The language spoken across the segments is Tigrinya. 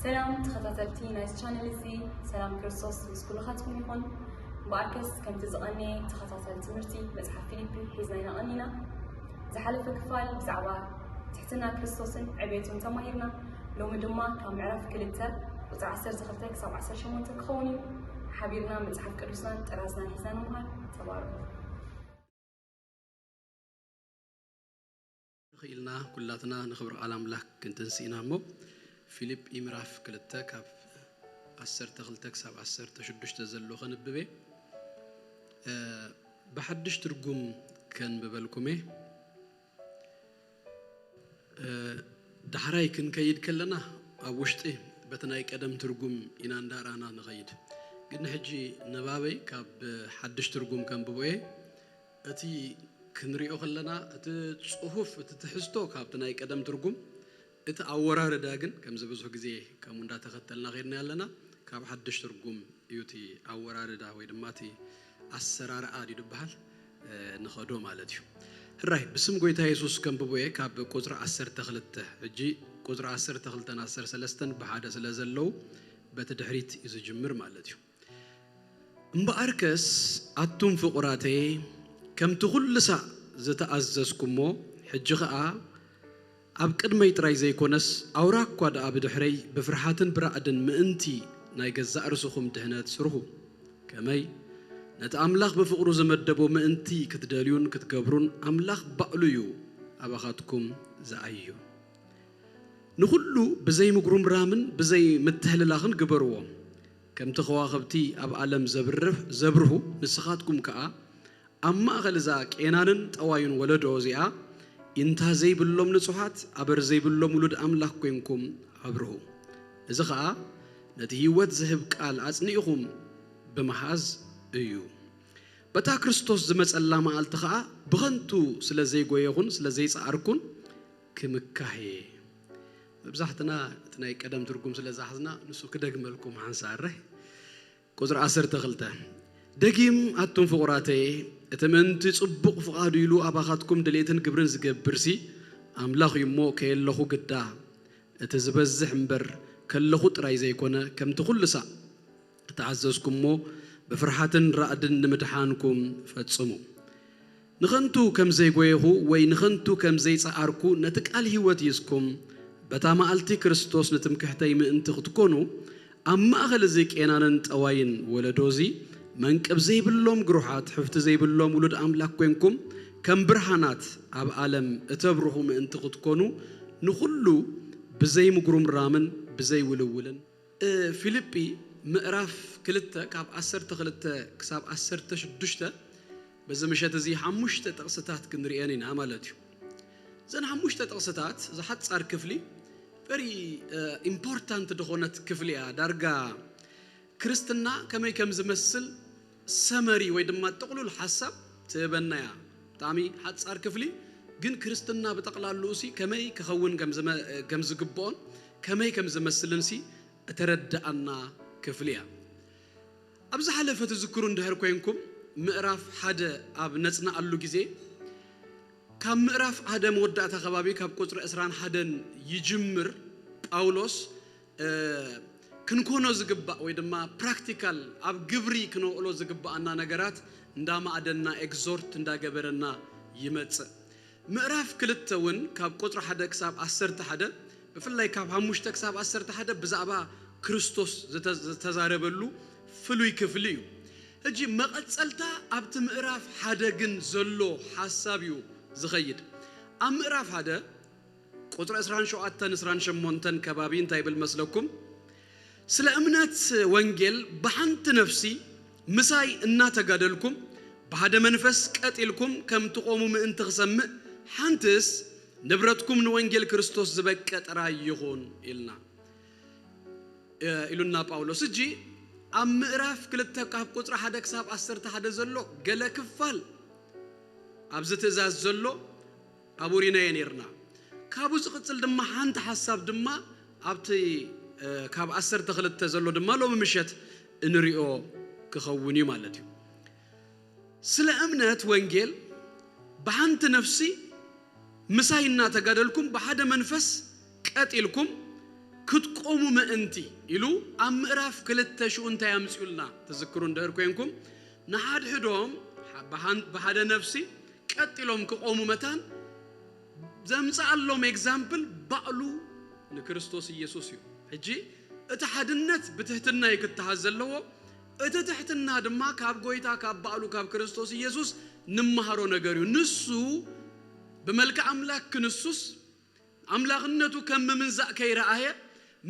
ሰላም ተኸታተልቲ ናይዚ ቻነል እዚ፣ ሰላም ክርስቶስ ምስ ኩልኻትኩም ይኹን። እምበኣርከስ ከምቲ ዝቐነየ ተኸታታሊ ትምህርቲ መጽሓፍ ፊልፒ ሒዝና ኢና ቀኒና። ዝሓለፈ ክፋል ብዛዕባ ትሕትና ክርስቶስን ዕቤቱን ተማሂርና። ሎሚ ድማ ካብ ምዕራፍ ክልተ ቁጽሪ ዓሰርተ ክልተ ክሳብ ዓሰርተ ሸሞንተ ክኸውን እዩ። ሓቢርና መጽሓፍ ቅዱስናን ጥራዝናን ሒዝና ንምዃን ተባረኹ። ንኽኢልና ኩላትና ንኽብሪ ቃል ኣምላክ ክንትንስኢና እሞ ፊልጲ ምዕራፍ ክልተ ካብ ዓሰርተ ክልተ ክሳብ ዓሰርተ ሽዱሽተ ዘሎ ከንብቤ። ብሓድሽ ትርጉም ከንብበልኩሜ። ዳሕራይ ክንከይድ ከለና ኣብ ውሽጢ በቲ ናይ ቀደም ትርጉም ኢና እንዳርኣና ንኸይድ። ግን ሕጂ ንባበይ ካብ ሓድሽ ትርጉም ከንብቦ እየ። እቲ ክንሪኦ ከለና እቲ ጽሑፍ እቲ ትሕዝቶ ካብቲ ናይ ቀደም ትርጉም፣ እቲ ኣወራርዳ ግን ከምዚ ብዙሕ ግዜ ከምኡ እንዳተኸተልና ከይድና ኣለና። ካብ ሓድሽ ትርጉም እዩ እቲ ኣወራርዳ ወይ ድማ እቲ ኣሰራርኣ ድዩ ዝበሃል ንኸዶ ማለት እዩ። ሕራይ ብስም ጎይታ የሱስ ከንብቦ እየ ካብ ቁፅሪ ዓሰርተ ክልተ። ሕጂ ቁፅሪ ዓሰርተ ክልተን ዓሰርተ ሰለስተን ብሓደ ስለ ዘለዉ በቲ ድሕሪት እዩ ዝጅምር ማለት እዩ። እምበኣርከስ ኣቱም ፍቑራተየ፣ ከምቲ ኩሉ ሳዕ ዝተኣዘዝኩሞ፣ ሕጂ ኸኣ ኣብ ቅድመይ ጥራይ ዘይኮነስ፣ ኣውራ እኳ ደኣ ብድሕረይ ብፍርሓትን ብራዕድን ምእንቲ ናይ ገዛእ ርእስኹም ድሕነት ስርሑ። ከመይ ነቲ ኣምላኽ ብፍቕሩ ዝመደቦ ምእንቲ ክትደልዩን ክትገብሩን ኣምላኽ ባዕሉ እዩ ኣባኻትኩም ዝኣዩ። ንኹሉ ብዘይ ምጉርምራምን ብዘይ ምትሕልላኽን ግበርዎ። ከምቲ ከዋኽብቲ ኣብ ዓለም ዘብርህ ዘብርሁ፣ ንስኻትኩም ከኣ ኣብ ማእኸል እዛ ቄናንን ጠዋዩን ወለዶ እዚኣ፣ ኢንታ ዘይብሎም ንጹሓት፣ ኣበር ዘይብሎም ውሉድ ኣምላኽ ኮይንኩም ኣብርሁ። እዚ ኸኣ ነቲ ህይወት ዝህብ ቃል ኣጽኒዕኹም ብምሓዝ እዩ። በታ ክርስቶስ ዝመጸላ መዓልቲ ኸኣ ብኸንቱ ስለ ዘይጎየኹን ስለ ዘይጸዓርኩን ክምካህ እየ። መብዛሕትና እቲ ናይ ቀደም ትርጉም ስለ ዝሓዝና ንሱ ክደግመልኩም ሓንሳብ። ቁጽሪ ዓሰርተ ክልተ፣ ደጊም ኣቱም ፍቑራተየ፣ እቲ ምእንቲ ጽቡቕ ፍቓዱ ኢሉ ኣባኻትኩም ድሌትን ግብርን ዝገብርሲ ኣምላኽ እዩ እሞ፣ ከየለኹ ግዳ እቲ ዝበዝሕ እምበር ከለኹ ጥራይ ዘይኮነ፣ ከምቲ ኩሉ ሳዕ እተኣዘዝኩሞ ብፍርሃትን ራዕድን ንምድሓንኩም ፈጽሙ። ንኸንቱ ከም ዘይጎየኹ ወይ ንኸንቱ ከም ዘይጸዓርኩ ነቲ ቃል ህይወት ሒዝኩም በታ መዓልቲ ክርስቶስ ንትምክሕተይ ምእንቲ ክትኮኑ ኣብ ማእኸል እዚ ቄናንን ጠዋይን ወለዶ እዚ መንቅብ ዘይብሎም ግሩሓት ሕፍቲ ዘይብሎም ውሉድ ኣምላኽ ኮንኩም ከም ብርሃናት ኣብ ዓለም እተብርሁ ምእንቲ ክትኮኑ ንኹሉ ብዘይ ምጉርምራምን ብዘይ ውልውልን ፊልጲ ምዕራፍ ክልተ ካብ ዓሰርተ ክልተ ክሳብ ዓሰርተ ሽዱሽተ በዚ ምሸት እዚ ሓሙሽተ ጥቕስታት ክንርእየን ኢና ማለት እዩ። እዘን ሓሙሽተ ጥቕስታት ዝሓጻር ክፍሊ very important ዝኾነት ክፍሊ እያ። ዳርጋ ክርስትና ከመይ ከም ዝመስል ሰመሪ ወይ ድማ ጥቕሉል ሓሳብ ትህበና እያ። ብጣዕሚ ሓጻር ክፍሊ ግን ክርስትና ብጠቕላልኡ ሲ ከመይ ክኸውን ከም ዝግብኦን ከመይ ከም ዝመስልን ሲ እተረድኣና ክፍሊ እያ። ኣብ ዝሓለፈ ትዝክሩ እንድሕር ኮይንኩም ምዕራፍ ሓደ ኣብ ነጽንኣሉ ግዜ ካብ ምዕራፍ ሓደ መወዳእታ ከባቢ ካብ ቁጽሪ ዕስራን ሓደን ይጅምር። ጳውሎስ ክንኮኖ ዝግባእ ወይ ድማ ፕራክቲካል ኣብ ግብሪ ክነውዕሎ ዝግባኣና ነገራት እንዳማዕደና ኤግዞርት እንዳገበረና ይመጽእ። ምዕራፍ ክልተ እውን ካብ ቁጽሪ ሓደ ክሳብ ዓሰርተ ሓደ ብፍላይ ካብ ሓሙሽተ ክሳብ ዓሰርተ ሓደ ብዛዕባ ክርስቶስ ዝተዛረበሉ ፍሉይ ክፍሊ እዩ። ሕጂ መቐጸልታ ኣብቲ ምዕራፍ ሓደ ግን ዘሎ ሓሳብ እዩ ዝኸይድ። ኣብ ምዕራፍ ሓደ ቁጽሪ ዕስራን ሸውዓተን ዕስራን ሸሞንተን ከባቢ እንታይ ይብል መስለኩም? ስለ እምነት ወንጌል ብሓንቲ ነፍሲ ምሳይ እናተጋደልኩም ብሓደ መንፈስ ቀጥ ኢልኩም ከም ትቖሙ ምእንቲ ክሰምዕ ሓንትስ ንብረትኩም ንወንጌል ክርስቶስ ዝበቀ ጥራይ ይኹን ኢልና ኢሉና ጳውሎስ። እጂ ኣብ ምዕራፍ ክልተ ካብ ቁጽሪ ሓደ ክሳብ ዓሰርተ ሓደ ዘሎ ገለ ክፋል ኣብዚ ትእዛዝ ዘሎ ኣቡሪናዮ ነርና። ካብኡ ዝቕጽል ድማ ሓንቲ ሓሳብ ድማ ኣብቲ ካብ ዓሰርተ ክልተ ዘሎ ድማ ሎሚ ምሸት እንሪኦ ክኸውን እዩ ማለት እዩ። ስለ እምነት ወንጌል ብሓንቲ ነፍሲ ምሳይ እናተጋደልኩም ብሓደ መንፈስ ቀጥ ኢልኩም ክትቆሙ ምእንቲ ኢሉ ኣብ ምዕራፍ ክልተ ሽኡ እንታይ ኣምፅኡልና ትዝክሩ እንድህር ኮንኩም፣ ንሓድሕዶም ብሓን- ብሓደ ነፍሲ ቀጥ ኢሎም ክቆሙ መታን ዘምፅኣሎም ኤግዛምፕል ባዕሉ ንክርስቶስ ኢየሱስ እዩ። ሕጂ እቲ ሓድነት ብትህትና እዩ ክተሃዝ ዘለዎ። እቲ ትሕትና ድማ ካብ ጎይታ ካብ ባዕሉ ካብ ክርስቶስ ኢየሱስ ንመሃሮ ነገር እዩ። ንሱ ብመልክዕ ኣምላክ ክንሱስ ኣምላኽነቱ ከም ምምንዛእ ከይረኣየ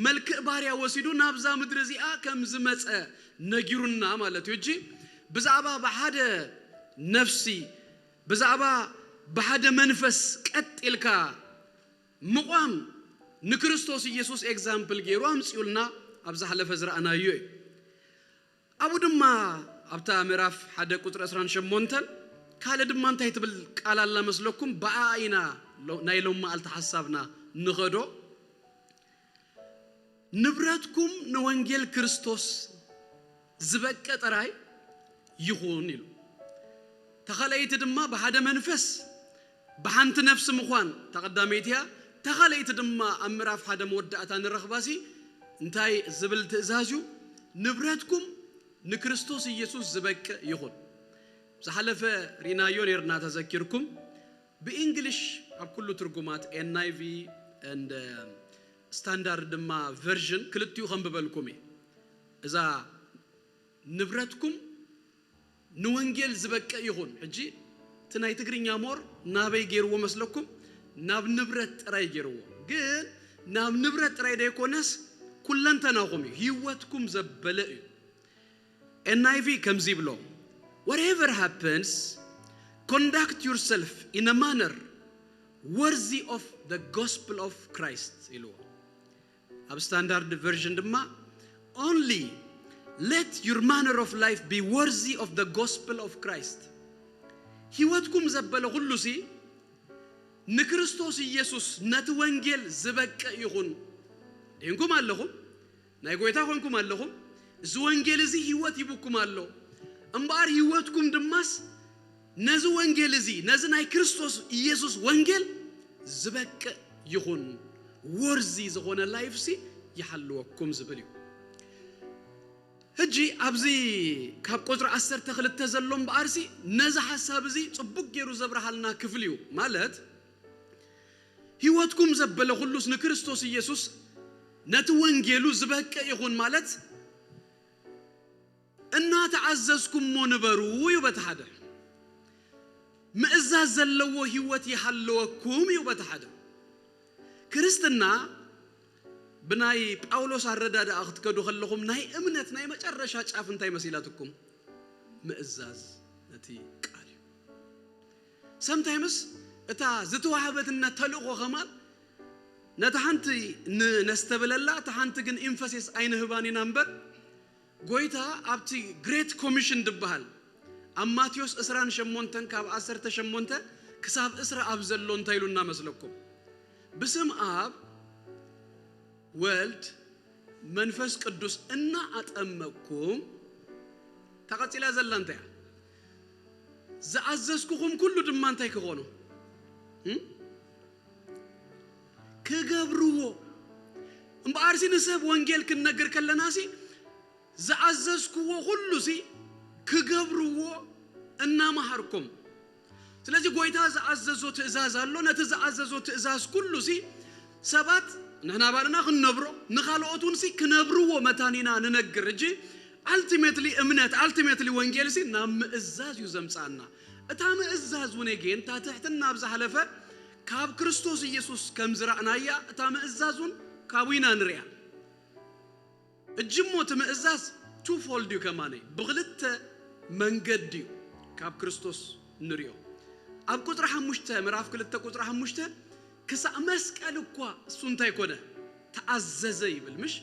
መልክዕ ባርያ ወሲዱ ናብዛ ምድሪ እዚኣ ከም ዝመጸ ነጊሩና ማለት እዩ። እጂ ብዛዕባ ብሓደ ነፍሲ ብዛዕባ ብሓደ መንፈስ ቀጥ ኢልካ ምቋም ንክርስቶስ ኢየሱስ ኤግዛምፕል ገይሩ ኣምጺኡልና ኣብ ዝሓለፈ ዝረኣናዮ እዩ። ኣብኡ ድማ ኣብታ ምዕራፍ ሓደ ቁፅሪ ዕስራን ሸሞንተን ካልእ ድማ እንታይ ትብል ቃል ኣላ መስለኩም? ብኣ ኢና ሎ- ናይ ሎም መዓልቲ ሓሳብና ንኸዶ። ንብረትኩም ንወንጌል ክርስቶስ ዝበቀ ጥራይ ይኹን ኢሉ። ተኻለይቲ ድማ ብሓደ መንፈስ ብሓንቲ ነፍሲ ምዃን ተቐዳመይቲ እያ። ተኻለይቲ ድማ ኣብ ምዕራፍ ሓደ መወዳእታ ንረኽባሲ እንታይ ዝብል ትእዛዝ እዩ? ንብረትኩም ንክርስቶስ ኢየሱስ ዝበቅእ ይኹን። ዝሓለፈ ርኢናዮ ነርና ተዘኪርኩም። ብእንግሊሽ ኣብ ኩሉ ትርጉማት ኤንኣይቪ and ስታንዳርድ ድማ ቨርዥን ክልቲኡ ከንብበልኩም እየ። እዛ ንብረትኩም ንወንጌል ዝበቅእ ይኹን። ሕጂ እቲ ናይ ትግርኛ ሞር ናበይ ገይርዎ መስለኩም? ናብ ንብረት ጥራይ ገይርዎ። ግን ናብ ንብረት ጥራይ ዘይኮነስ ኩለንተናኹም እዩ፣ ህይወትኩም ዘበለ እዩ። ኤንኣይቪ ከምዚ ይብሎ፣ whatever happens, conduct yourself in a manner worthy of the gospel of Christ ኢልዎ። ኣብ ስታንዳርድ ቨርዥን ድማ only let your manner of life be worthy of the gospel of Christ። ህይወትኩም ዘበለ ኩሉ ሲ ንክርስቶስ ኢየሱስ ነቲ ወንጌል ዝበቅእ ይኹን። ድንኩም ኣለኹም፣ ናይ ጎይታ ኮንኩም ኣለኹም። እዚ ወንጌል እዚ ህይወት ሂቡኩም ኣሎ። እምበኣር ህይወትኩም ድማስ ነዚ ወንጌል እዚ ነዚ ናይ ክርስቶስ ኢየሱስ ወንጌል ዝበቅእ ይኹን። ወርዚ ዝኾነ ላይፍ ሲ ይሓልወኩም ዝብል እዩ። ሕጂ ኣብዚ ካብ ቁፅሪ ዓሰርተ ክልተ ዘሎ እምበኣርሲ ነዚ ሓሳብ እዚ ፅቡቅ ገይሩ ዘብርሃልና ክፍሊ እዩ። ማለት ህይወትኩም ዘበለ ኩሉስ ንክርስቶስ ኢየሱስ ነቲ ወንጌሉ ዝበቅእ ይኹን ማለት እናተዓዘዝኩሞ ንበሩ እዩ በቲ ሓደ። ምእዛዝ ዘለዎ ህይወት ይሃለወኩም እዩ በቲ ሓደ። ክርስትና ብናይ ጳውሎስ ኣረዳድኣ ክትከዱ ከለኹም ናይ እምነት ናይ መጨረሻ ጫፍ እንታይ መሲላትኩም? ምእዛዝ ነቲ ቃል እዩ። ሰምታይምስ እታ ዝተዋህበትና ተልእኾ ከማን ነታ ሓንቲ ን- ነስተብለላ፣ እታ ሓንቲ ግን ኢንፈሲስ ኣይንህባን ኢና እምበር፣ ጎይታ ኣብቲ ግሬት ኮሚሽን ዝበሃል ኣብ ማቴዎስ ዕስራን ሸሞንተን ካብ ዓሰርተ ሸሞንተ ክሳብ ዕስራ ኣብ ዘሎ እንታይ ኢሉና መስለኩም? ብስም ኣብ ወልድ መንፈስ ቅዱስ እናኣጠመቅኩም፣ ተቐጺላ ዘላ እንታይ እያ? ዝኣዘዝኩኹም ኩሉ ድማ እንታይ ክኾኑ? እም? ክገብርዎ። እምበኣርሲ ንሰብ ወንጌል ክንነግር ከለናሲ ዝኣዘዝኩዎ ኩሉሲ ክገብርዎ እናመሃርኩም። ስለዚ ጎይታ ዝኣዘዞ ትእዛዝ ኣሎ። ነቲ ዝኣዘዞ ትእዛዝ ኩሉሲ ሰባት ንሕና ባልና ክንነብሮ፣ ንኻልኦት እውን ሲ ክነብርዎ መታን ኢና ንነግር። እጂ ኣልቲሜትሊ እምነት፣ ኣልቲሜትሊ ወንጌል ሲ ናብ ምእዛዝ እዩ ዘምጻና። እታ ምእዛዝ እውን ጌን እታ ትሕትና ኣብ ዝሓለፈ ካብ ክርስቶስ ኢየሱስ ከም ዝረእናያ እታ ምእዛዝ እውን ካብኡ ኢና ንሪኣ። እጅሞ እቲ ምእዛዝ ቱ ፎልድ እዩ ከማነይ፣ ብክልተ መንገዲ እዩ ካብ ክርስቶስ ንሪኦ። ኣብ ቁፅሪ ሓሙሽተ ምዕራፍ ክልተ ቁፅሪ ሓሙሽተ ክሳዕ መስቀል እኳ እሱ እንታይ ኮነ? ተኣዘዘ ይብል ምሽ?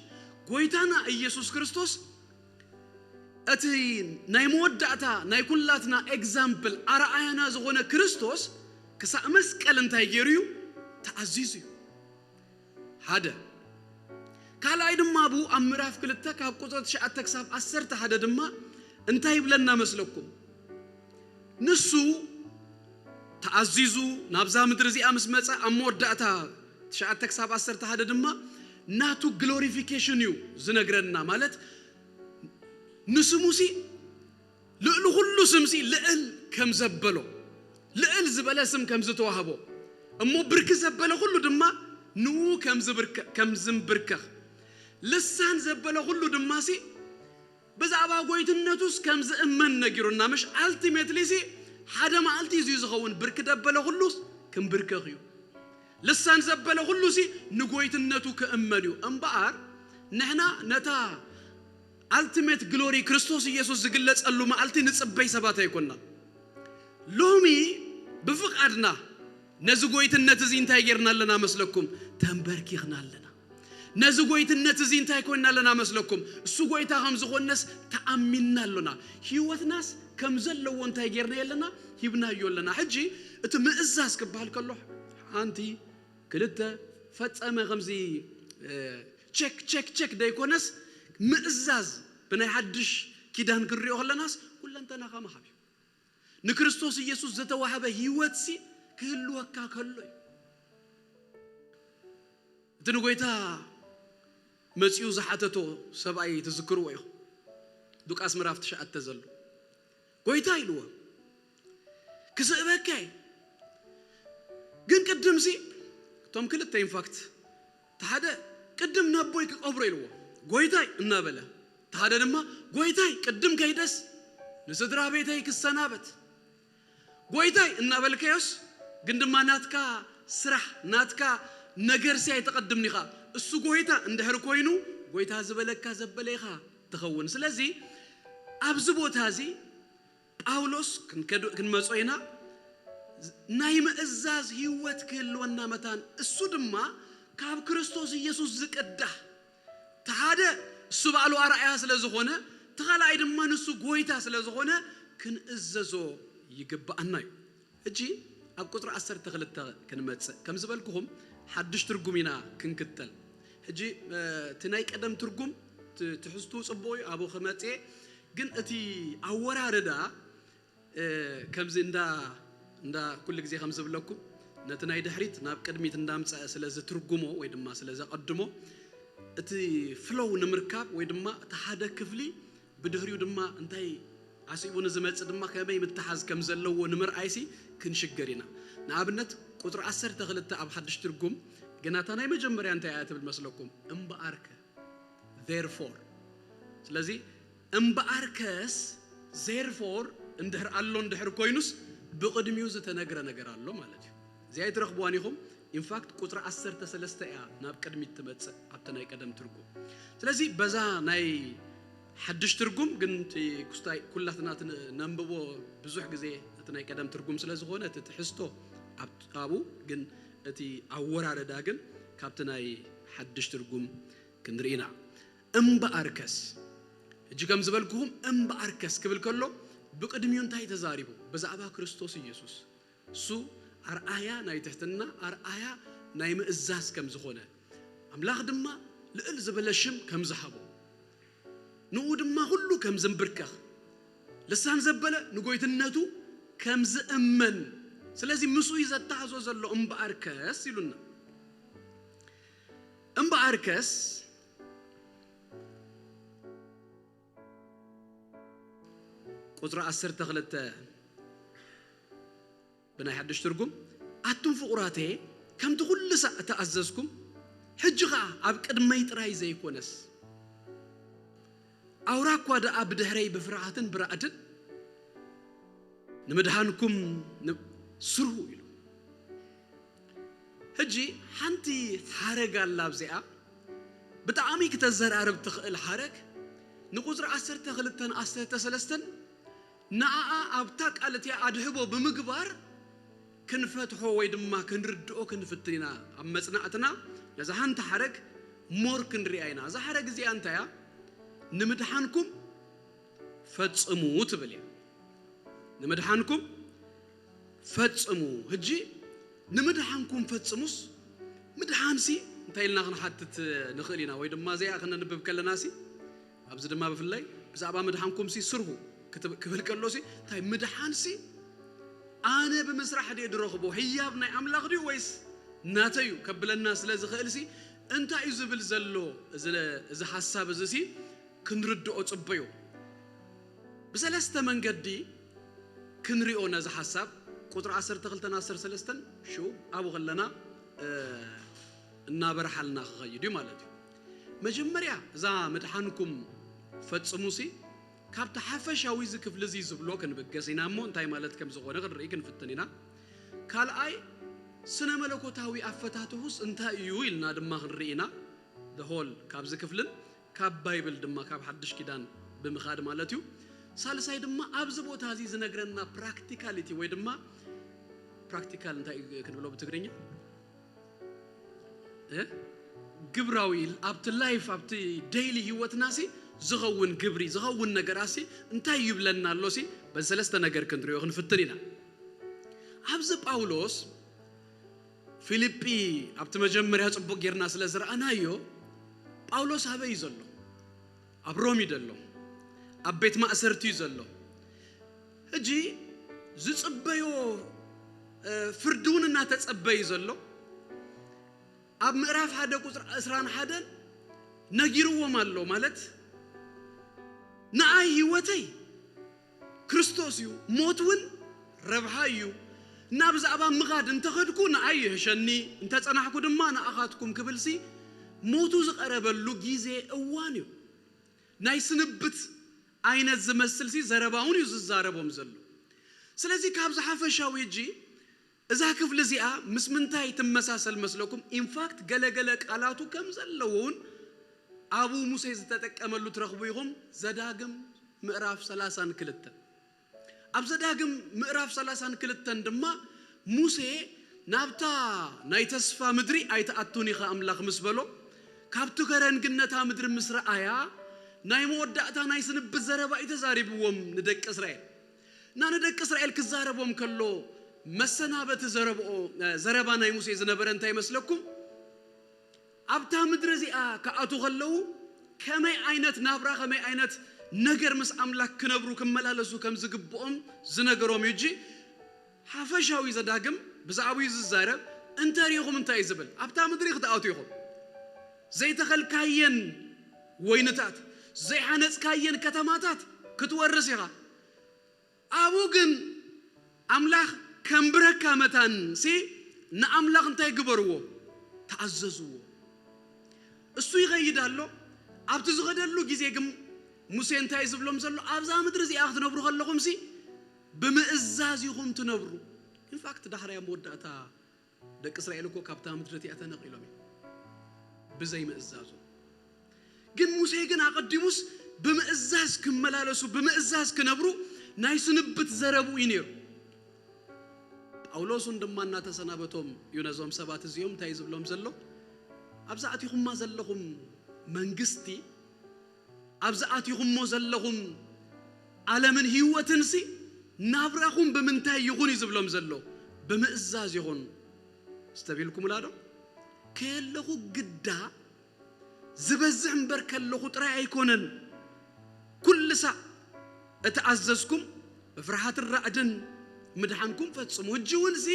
ጎይታና ኢየሱስ ክርስቶስ እቲ ናይ መወዳእታ ናይ ኩላትና ኤግዛምፕል ኣርኣያና ዝኾነ ክርስቶስ ክሳዕ መስቀል እንታይ ገይሩ እዩ? ተኣዚዙ እዩ። ሓደ ካልኣይ ድማ ብኡ ኣብ ምዕራፍ ክልተ ካብ ቁፅሪ ትሽዓተ ክሳብ ዓሰርተ ሓደ ድማ እንታይ ይብለና መስለኩም? ንሱ ተኣዚዙ ናብዛ ምድሪ እዚኣ ምስ መፀ ኣብ መወዳእታ ትሽዓተ ክሳብ ዓሰርተ ሓደ ድማ ናቱ ግሎሪፊኬሽን እዩ ዝነግረና። ማለት ንስሙሲ ልዕሊ ኩሉ ስምሲ ልዕል ከም ዘበሎ፣ ልዕል ዝበለ ስም ከም ዝተዋህቦ፣ እሞ ብርኪ ዘበለ ኩሉ ድማ ንኡ ከም ዝብርከ- ከም ዝንብርከኽ፣ ልሳን ዘበለ ኩሉ ድማሲ ብዛዕባ ጎይትነቱስ ከም ዝእመን ነጊሩና። ምሽ ኣልቲሜትሊ ሲ ሓደ መዓልቲ እዚ ዝኸውን ብርኪ ደበለ ኩሉስ ክንብርከኽ እዩ። ልሳን ዘበለ ኩሉ ሲ ንጎይትነቱ ክእመን እዩ። እምበኣር ንሕና ነታ ኣልቲሜት ግሎሪ ክርስቶስ ኢየሱስ ዝግለጸሉ መዓልቲ ንጽበይ ሰባት ኣይኮንና። ሎሚ ብፍቓድና ነዚ ጎይትነት እዚ እንታይ ጌርና ኣለና መስለኩም? ተንበርኪኽና ኣለና። ነዚ ጎይትነት እዚ እንታይ ኮይና ኣለና መስለኩም? እሱ ጎይታ ከም ዝኾነስ ተኣሚንና ኣሎና። ህይወትናስ ከም ዘለዎ እንታይ ጌርና ኣለና? ሂብናዮ ኣለና። ሕጂ እቲ ምእዛዝ ክበሃል ከሎ ሓንቲ፣ ክልተ፣ ፈጸመ ከምዚ እ፣ ቸክ ቸክ ቸክ ደይኮነስ ምእዛዝ ብናይ ሓድሽ ኪዳን ክንሪኦ ከለናስ ኩለንተናኻ ምሃብ እዩ። ንክርስቶስ ኢየሱስ ዝተዋህበ ህይወትሲ ክህልወካ ከሎ እዩ። እቲ ንጎይታ መጺኡ ዝሓተቶ ሰብኣይ ትዝክርዎ ኢኹም። ሉቃስ ምዕራፍ ትሽዓተ ዘሎ ጎይታ ኢልዎ ክስእበካ እየ። ግን ቅድምሲ እቶም ክልተ ኢንፋክት እቲ ሓደ ቅድም ነቦይ ክቀብሮ ኢልዎ ጎይታይ እናበለ፣ እቲ ሓደ ድማ ጎይታይ ቅድም ከይደስ ንስድራ ቤተይ ክሰናበት ጎይታይ እናበልካዮስ ግን ድማ ናትካ ስራሕ ናትካ ነገር ሲ ኣይተቐድምን ኢኻ። እሱ ጎይታ እንድሕር ኮይኑ ጎይታ ዝበለካ ዘበለ ኢኻ ትኸውን። ስለዚ ኣብዚ ቦታ እዚ ጳውሎስ ክንከድ- ክንመጾ ኢና። ናይ ምእዛዝ ህይወት ክህልወና መታን እሱ ድማ ካብ ክርስቶስ ኢየሱስ ዝቅዳሕ እቲ ሓደ እሱ ባዕሉ ኣርኣያ ስለ ዝኾነ፣ እቲ ካልኣይ ድማ ንሱ ጎይታ ስለ ዝኾነ ክንእዘዞ ይግብኣና እዩ። ሕጂ ኣብ ቁጽሪ ዓሰርተ ክልተ ክንመጽእ፣ ከም ዝበልኩኹም ሓድሽ ትርጉም ኢና ክንክተል። ሕጂ እ፣ እቲ ናይ ቀደም ትርጉም ት- ትሕዝቱ ጽቡቕ እዩ፣ ኣብኡ ክመጽእ እየ። ግን እቲ ኣወራርዳ እ፣ ከምዚ እንዳ እንዳ ኩሉ ግዜ ከም ዝብለኩም ነቲ ናይ ድሕሪት ናብ ቅድሚት እንዳምፀአ ስለ ዝትርጉሞ ወይ ድማ ስለ ዘቐድሞ እቲ ፍሎው ንምርካብ ወይ ድማ እቲ ሓደ ክፍሊ ብድሕሪኡ ድማ እንታይ ዓሲቡ ንዝመፅእ ድማ ከመይ ምትሓዝ ከም ዘለዎ ንምርኣይሲ ክንሽገር ኢና። ንኣብነት ቁፅሪ ዓሰርተ ክልተ ኣብ ሓድሽ ትርጉም ግናታ ናይ መጀመርያ እንታይ እያ ትብል መስለኩም? እምበኣርከ therefore ስለዚ እምበኣርከስ therefore እንድሕር ኣሎ እንድሕር ኮይኑስ ብቕድሚኡ ዝተነግረ ነገር ኣሎ ማለት እዩ። እዚኣ ኣይትረኽብዋን ኢኹም። ኢንፋክት ቁፅሪ ዓሰርተ ሰለስተ እያ ናብ ቅድሚት ትመፅእ ኣብቲ ናይ ቀደም ትርጉም። ስለዚ በዛ ናይ ሓድሽ ትርጉም ግን እቲ ኩስታይ ኩላትና እቲ ን- ነንብቦ ብዙሕ ግዜ እቲ ናይ ቀደም ትርጉም ስለ ዝኾነ እቲ ትሕዝቶ ኣብ- ኣብኡ ግን እቲ ኣወራረዳ ግን ካብቲ ናይ ሓድሽ ትርጉም ክንርኢ ኢና። እምበኣርከስ ሕጂ ከም ዝበልኩኹም እምበኣርከስ ክብል ከሎ ብቕድሚኡ እንታይ ተዛሪቡ? ብዛዕባ ክርስቶስ ኢየሱስ እሱ ኣርኣያ ናይ ትሕትና ኣርኣያ ናይ ምእዛዝ ከም ዝኾነ ኣምላኽ ድማ ልዕል ዝበለ ሽም ከም ዝሃቦ ንኡ ድማ ኩሉ ከም ዝንብርከኽ ልሳን ዘበለ ንጎይትነቱ ከም ዝእመን ስለዚ ምስኡ እዩ ዘተሓዞ ዘሎ። እምበኣርከስ ኢሉና እምበኣርከስ ቁፅሪ ዓሰርተ ክልተ ብናይ ሓድሽ ትርጉም ኣቱም ፍቑራተየ ከምቲ ኩሉ ሳዕ እተኣዘዝኩም ሕጂ ኸዓ ኣብ ቅድመይ ጥራይ ዘይኮነስ ኣውራ እኳ ደኣ ብድሕረይ ብፍርሃትን ብራእድን ንምድሃንኩም ን- ስርሁ ኢሉ። ሕጂ ሓንቲ ሓረግ ኣላ ኣብዚኣ ብጣዕሚ ክተዘራርብ ትኽእል ሓረግ ንቁፅሪ ዓሰርተ ክልተን ዓሰርተ ሰለስተን ንኣኣ ኣብታ ቃል እቲኣ ኣድህቦ ብምግባር ክንፈትሖ ወይ ድማ ክንርድኦ ክንፍትን ኢና። ኣብ መጽናዕትና ነዛ ሓንቲ ሓረግ ሞር ክንሪኣ ኢና። እዛ ሓረግ እዚኣ እንታይ እያ? ንምድሓንኩም ፈጽሙ ትብል እያ። ንምድሓንኩም ፈጽሙ። ሕጂ ንምድሓንኩም ፈጽሙስ ምድሓንሲ እንታይ ኢልና ክንሓትት ንኽእል ኢና? ወይ ድማ እዚኣ ክነንብብ ከለናሲ ኣብዚ ድማ ብፍላይ ብዛዕባ ምድሓንኩምሲ ስርሁ ክትብ- ክብል ከሎሲ እንታይ ምድሓንሲ ኣነ ብምስራሕ ድየ ድረኽቦ ህያብ ናይ ኣምላኽ ድዩ ወይስ ናተዩ ከብለና ስለ ዝኽእልሲ እንታይ እዩ ዝብል ዘሎ? እዚ ሓሳብ እዚ ሲ ክንርድኦ ጽበዩ። ብሰለስተ መንገዲ ክንሪኦ ነዚ ሓሳብ፣ ቁጥሪ ዓሰርተ ክልተን ዓሰርተ ሰለስተን ሽው ኣብኡ ከለና እናበርሓልና ክኸይድ እዩ ማለት እዩ። መጀመርያ እዛ ምድሓንኩም ፈጽሙ ሲ ካብቲ ሓፈሻዊ እዚ ክፍሊ እዚ ዝብሎ ክንብገስ ኢና እሞ እንታይ ማለት ከም ዝኾነ ክንርኢ ክንፍትን ኢና። ካልኣይ ስነ መለኮታዊ ኣፈታትሁስ እንታይ እዩ ኢልና ድማ ክንርኢ ኢና። ሆል ካብዚ ክፍልን ካብ ባይብል ድማ ካብ ሓድሽ ኪዳን ብምኻድ ማለት እዩ። ሳልሳይ ድማ ኣብዚ ቦታ እዚ ዝነግረና ፕራክቲካሊቲ ወይ ድማ ፕራክቲካል እንታይ ክንብሎ ብትግርኛ ግብራዊ ኣብቲ ላይፍ ኣብቲ ዴይሊ ህይወትናሲ ዝኸውን ግብሪ ዝኸውን ነገራሲ እንታይ ይብለና ኣሎሲ በዚ ሰለስተ ነገር ክንሪኦ ክንፍትን ኢና። ኣብዚ ጳውሎስ ፊልጲ ኣብቲ መጀመርያ ጽቡቕ ጌርና ስለ ዝረኣናዮ ጳውሎስ ኣበይ እዩ ዘሎ? ኣብ ሮም እዩ ዘሎ። ኣብ ቤት ማእሰርቲ እዩ ዘሎ። ሕጂ ዝጽበዮ ፍርዲ እውን እናተጸበዩ ዘሎ ኣብ ምዕራፍ ሓደ ቁፅሪ ዕስራን ሓደን ነጊርዎም ኣሎ ማለት ንኣይ ህይወተይ ክርስቶስ እዩ፣ ሞት እውን ረብሓ እዩ። እና ብዛዕባ ምኻድ እንተኸድኩ ንኣይ ይሕሸኒ፣ እንተጸናሕኩ ድማ ንኣኻትኩም ክብልሲ ሞቱ ዝቐረበሉ ግዜ እዋን እዩ። ናይ ስንብት ዓይነት ዝመስልሲ ዘረባ እውን እዩ ዝዛረቦም ዘሎ። ስለዚ ካብ ዝሓፈሻዊ ሕጂ እዛ ክፍሊ እዚኣ ምስ ምንታይ ትመሳሰል መስለኩም? ኢንፋክት ገለገለ ቃላቱ ከም ዘለውን ኣብኡ ሙሴ ዝተጠቀመሉ ትረኽቡ ኢኹም። ዘዳግም ምዕራፍ ሰላሳን ክልተን ኣብ ዘዳግም ምዕራፍ ሰላሳን ክልተን ድማ ሙሴ ናብታ ናይ ተስፋ ምድሪ ኣይትኣቱን ኢኻ ኣምላኽ ምስ በሎ ካብቲ ከረን ግነታ ምድሪ ምስ ረኣያ ናይ መወዳእታ ናይ ስንብት ዘረባ እዩ ተዛሪብዎም ንደቂ እስራኤል። እና ንደቂ እስራኤል ክዛረቦም ከሎ መሰናበቲ ዘረብኦ ዘረባ ናይ ሙሴ ዝነበረ እንታይ ይመስለኩም? ኣብታ ምድሪ እዚኣ ክኣቱ ከለዉ ከመይ ዓይነት ናብራ ከመይ ዓይነት ነገር ምስ ኣምላክ ክነብሩ ክመላለሱ ከም ዝግብኦም ዝነገሮም እዩ። እጂ ሓፈሻዊ ዘዳግም ብዛዕባኡ ዝዛረብ እንተሪኢኹም እንታይ እዩ ዝብል? ኣብታ ምድሪ ክትኣቱ ኢኹም። ዘይተኸልካየን ወይንታት ዘይሓነፅካየን ከተማታት ክትወርስ ኢኻ። ኣብኡ ግን ኣምላኽ ከንብረካ መታን ሲ ንኣምላኽ እንታይ ግበርዎ? ተኣዘዝዎ። እሱ ይኸይድ ኣሎ። ኣብቲ ዝኸደሉ ግዜ ግን ሙሴ እንታይ ዝብሎም ዘሎ? ኣብዛ ምድሪ እዚኣ ክትነብሩ ከለኹም ሲ ብምእዛዝ ኢኹም ትነብሩ። ኢንፋክት ዳሕራይ ኣብ መወዳእታ ደቂ እስራኤል እኮ ካብታ ምድሪ እቲኣ ተነቒሎም እዮም ብዘይ ምእዛዞም። ግን ሙሴ ግን ኣቐዲሙስ ብምእዛዝ ክመላለሱ ብምእዛዝ ክነብሩ ናይ ስንብት ዘረብኡ እዩ ነይሩ። ጳውሎስ እውን ድማ እናተሰናበቶም እዩ ነዞም ሰባት እዚኦም እንታይ ዝብሎም ዘሎ? ኣብዛ ኣቲኹማ ዘለኹም መንግስቲ ኣብዚ ኣቲኹሞ ዘለኹም ዓለምን ህይወትን ሲ ናብራኹም ብምንታይ ይኹን እዩ ዝብሎም ዘሎ? ብምእዛዝ ይኹን። ስተቢልኩምላ ዶ? ከየለኹ ግዳ ዝበዝሕ እምበር ከለኹ ጥራይ ኣይኮነን። ኩሉ ሳዕ እተኣዘዝኩም ብፍርሃትን ራዕድን ምድሓንኩም ፈጽሙ። እጂ እውን ሲ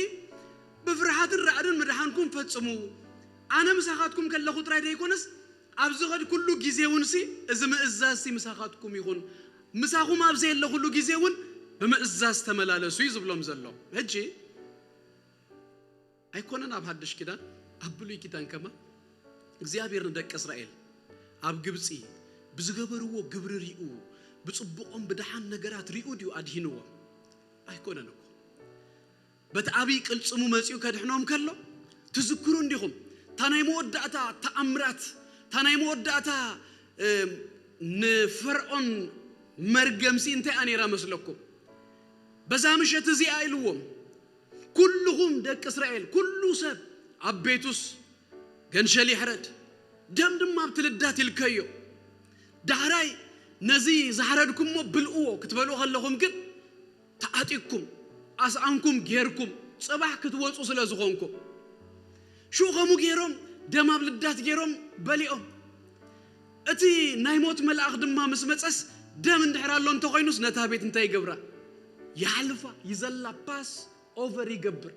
ብፍርሃትን ራዕድን ምድሓንኩም ፈጽሙ። ኣነ ምሳኻትኩም ከለኹ ጥራይ ደይኮነስ ኣብ ዝኸድኩሉ ግዜ እውን ሲ እዚ ምእዛዝ ሲ ምሳኻትኩም ይኹን። ምሳኹም ኣብ ዘየለኹሉ ግዜ እውን ብምእዛዝ ተመላለሱ እዩ ዝብሎም ዘሎ። ሕጂ ኣይኮነን ኣብ ሓድሽ ኪዳን ኣብ ብሉይ ኪዳን ከማ እግዚኣብሔር ንደቂ እስራኤል ኣብ ግብፂ ብዝገበርዎ ግብሪ ሪኡ ብፅቡቆም ብደሓን ነገራት ሪኡ ድዩ ኣድሂንዎም? ኣይኮነን እኮ። በቲ ኣብይ ቅልፅሙ መፂኡ ከድሕኖም ከሎ ትዝክሩ እንዲኹም እታ ናይ መወዳእታ ተኣምራት እታ ናይ መወዳእታ ንፈርዖን መርገምሲ እንታይ እያ ነይራ መስለኩም? በዛ ምሸት እዚኣ ኢልዎም ኩልኹም ደቂ እስራኤል ኩሉ ሰብ ኣብ ቤቱስ ገንሸል ይሕረድ ደም ድማ ኣብቲ ልዳት ይልከዮ። ዳሕራይ ነዚ ዝሓረድኩሞ ብልእዎ ክትበልኡ ከለኹም ግን ተዓጢቅኩም ኣስኣንኩም ጌርኩም ፅባሕ ክትወፁ ስለ ዝኾንኩም ሽኡ ከምኡ ገይሮም ደም ኣብ ልዳት ገይሮም በሊኦም። እቲ ናይ ሞት መልኣኽ ድማ ምስ መፀስ ደም እንድሕር ኣሎ እንተኾይኑስ ነታ ቤት እንታይ ይገብራ? ይሓልፋ ይዘላ ፓስ ኦቨር ይገብር።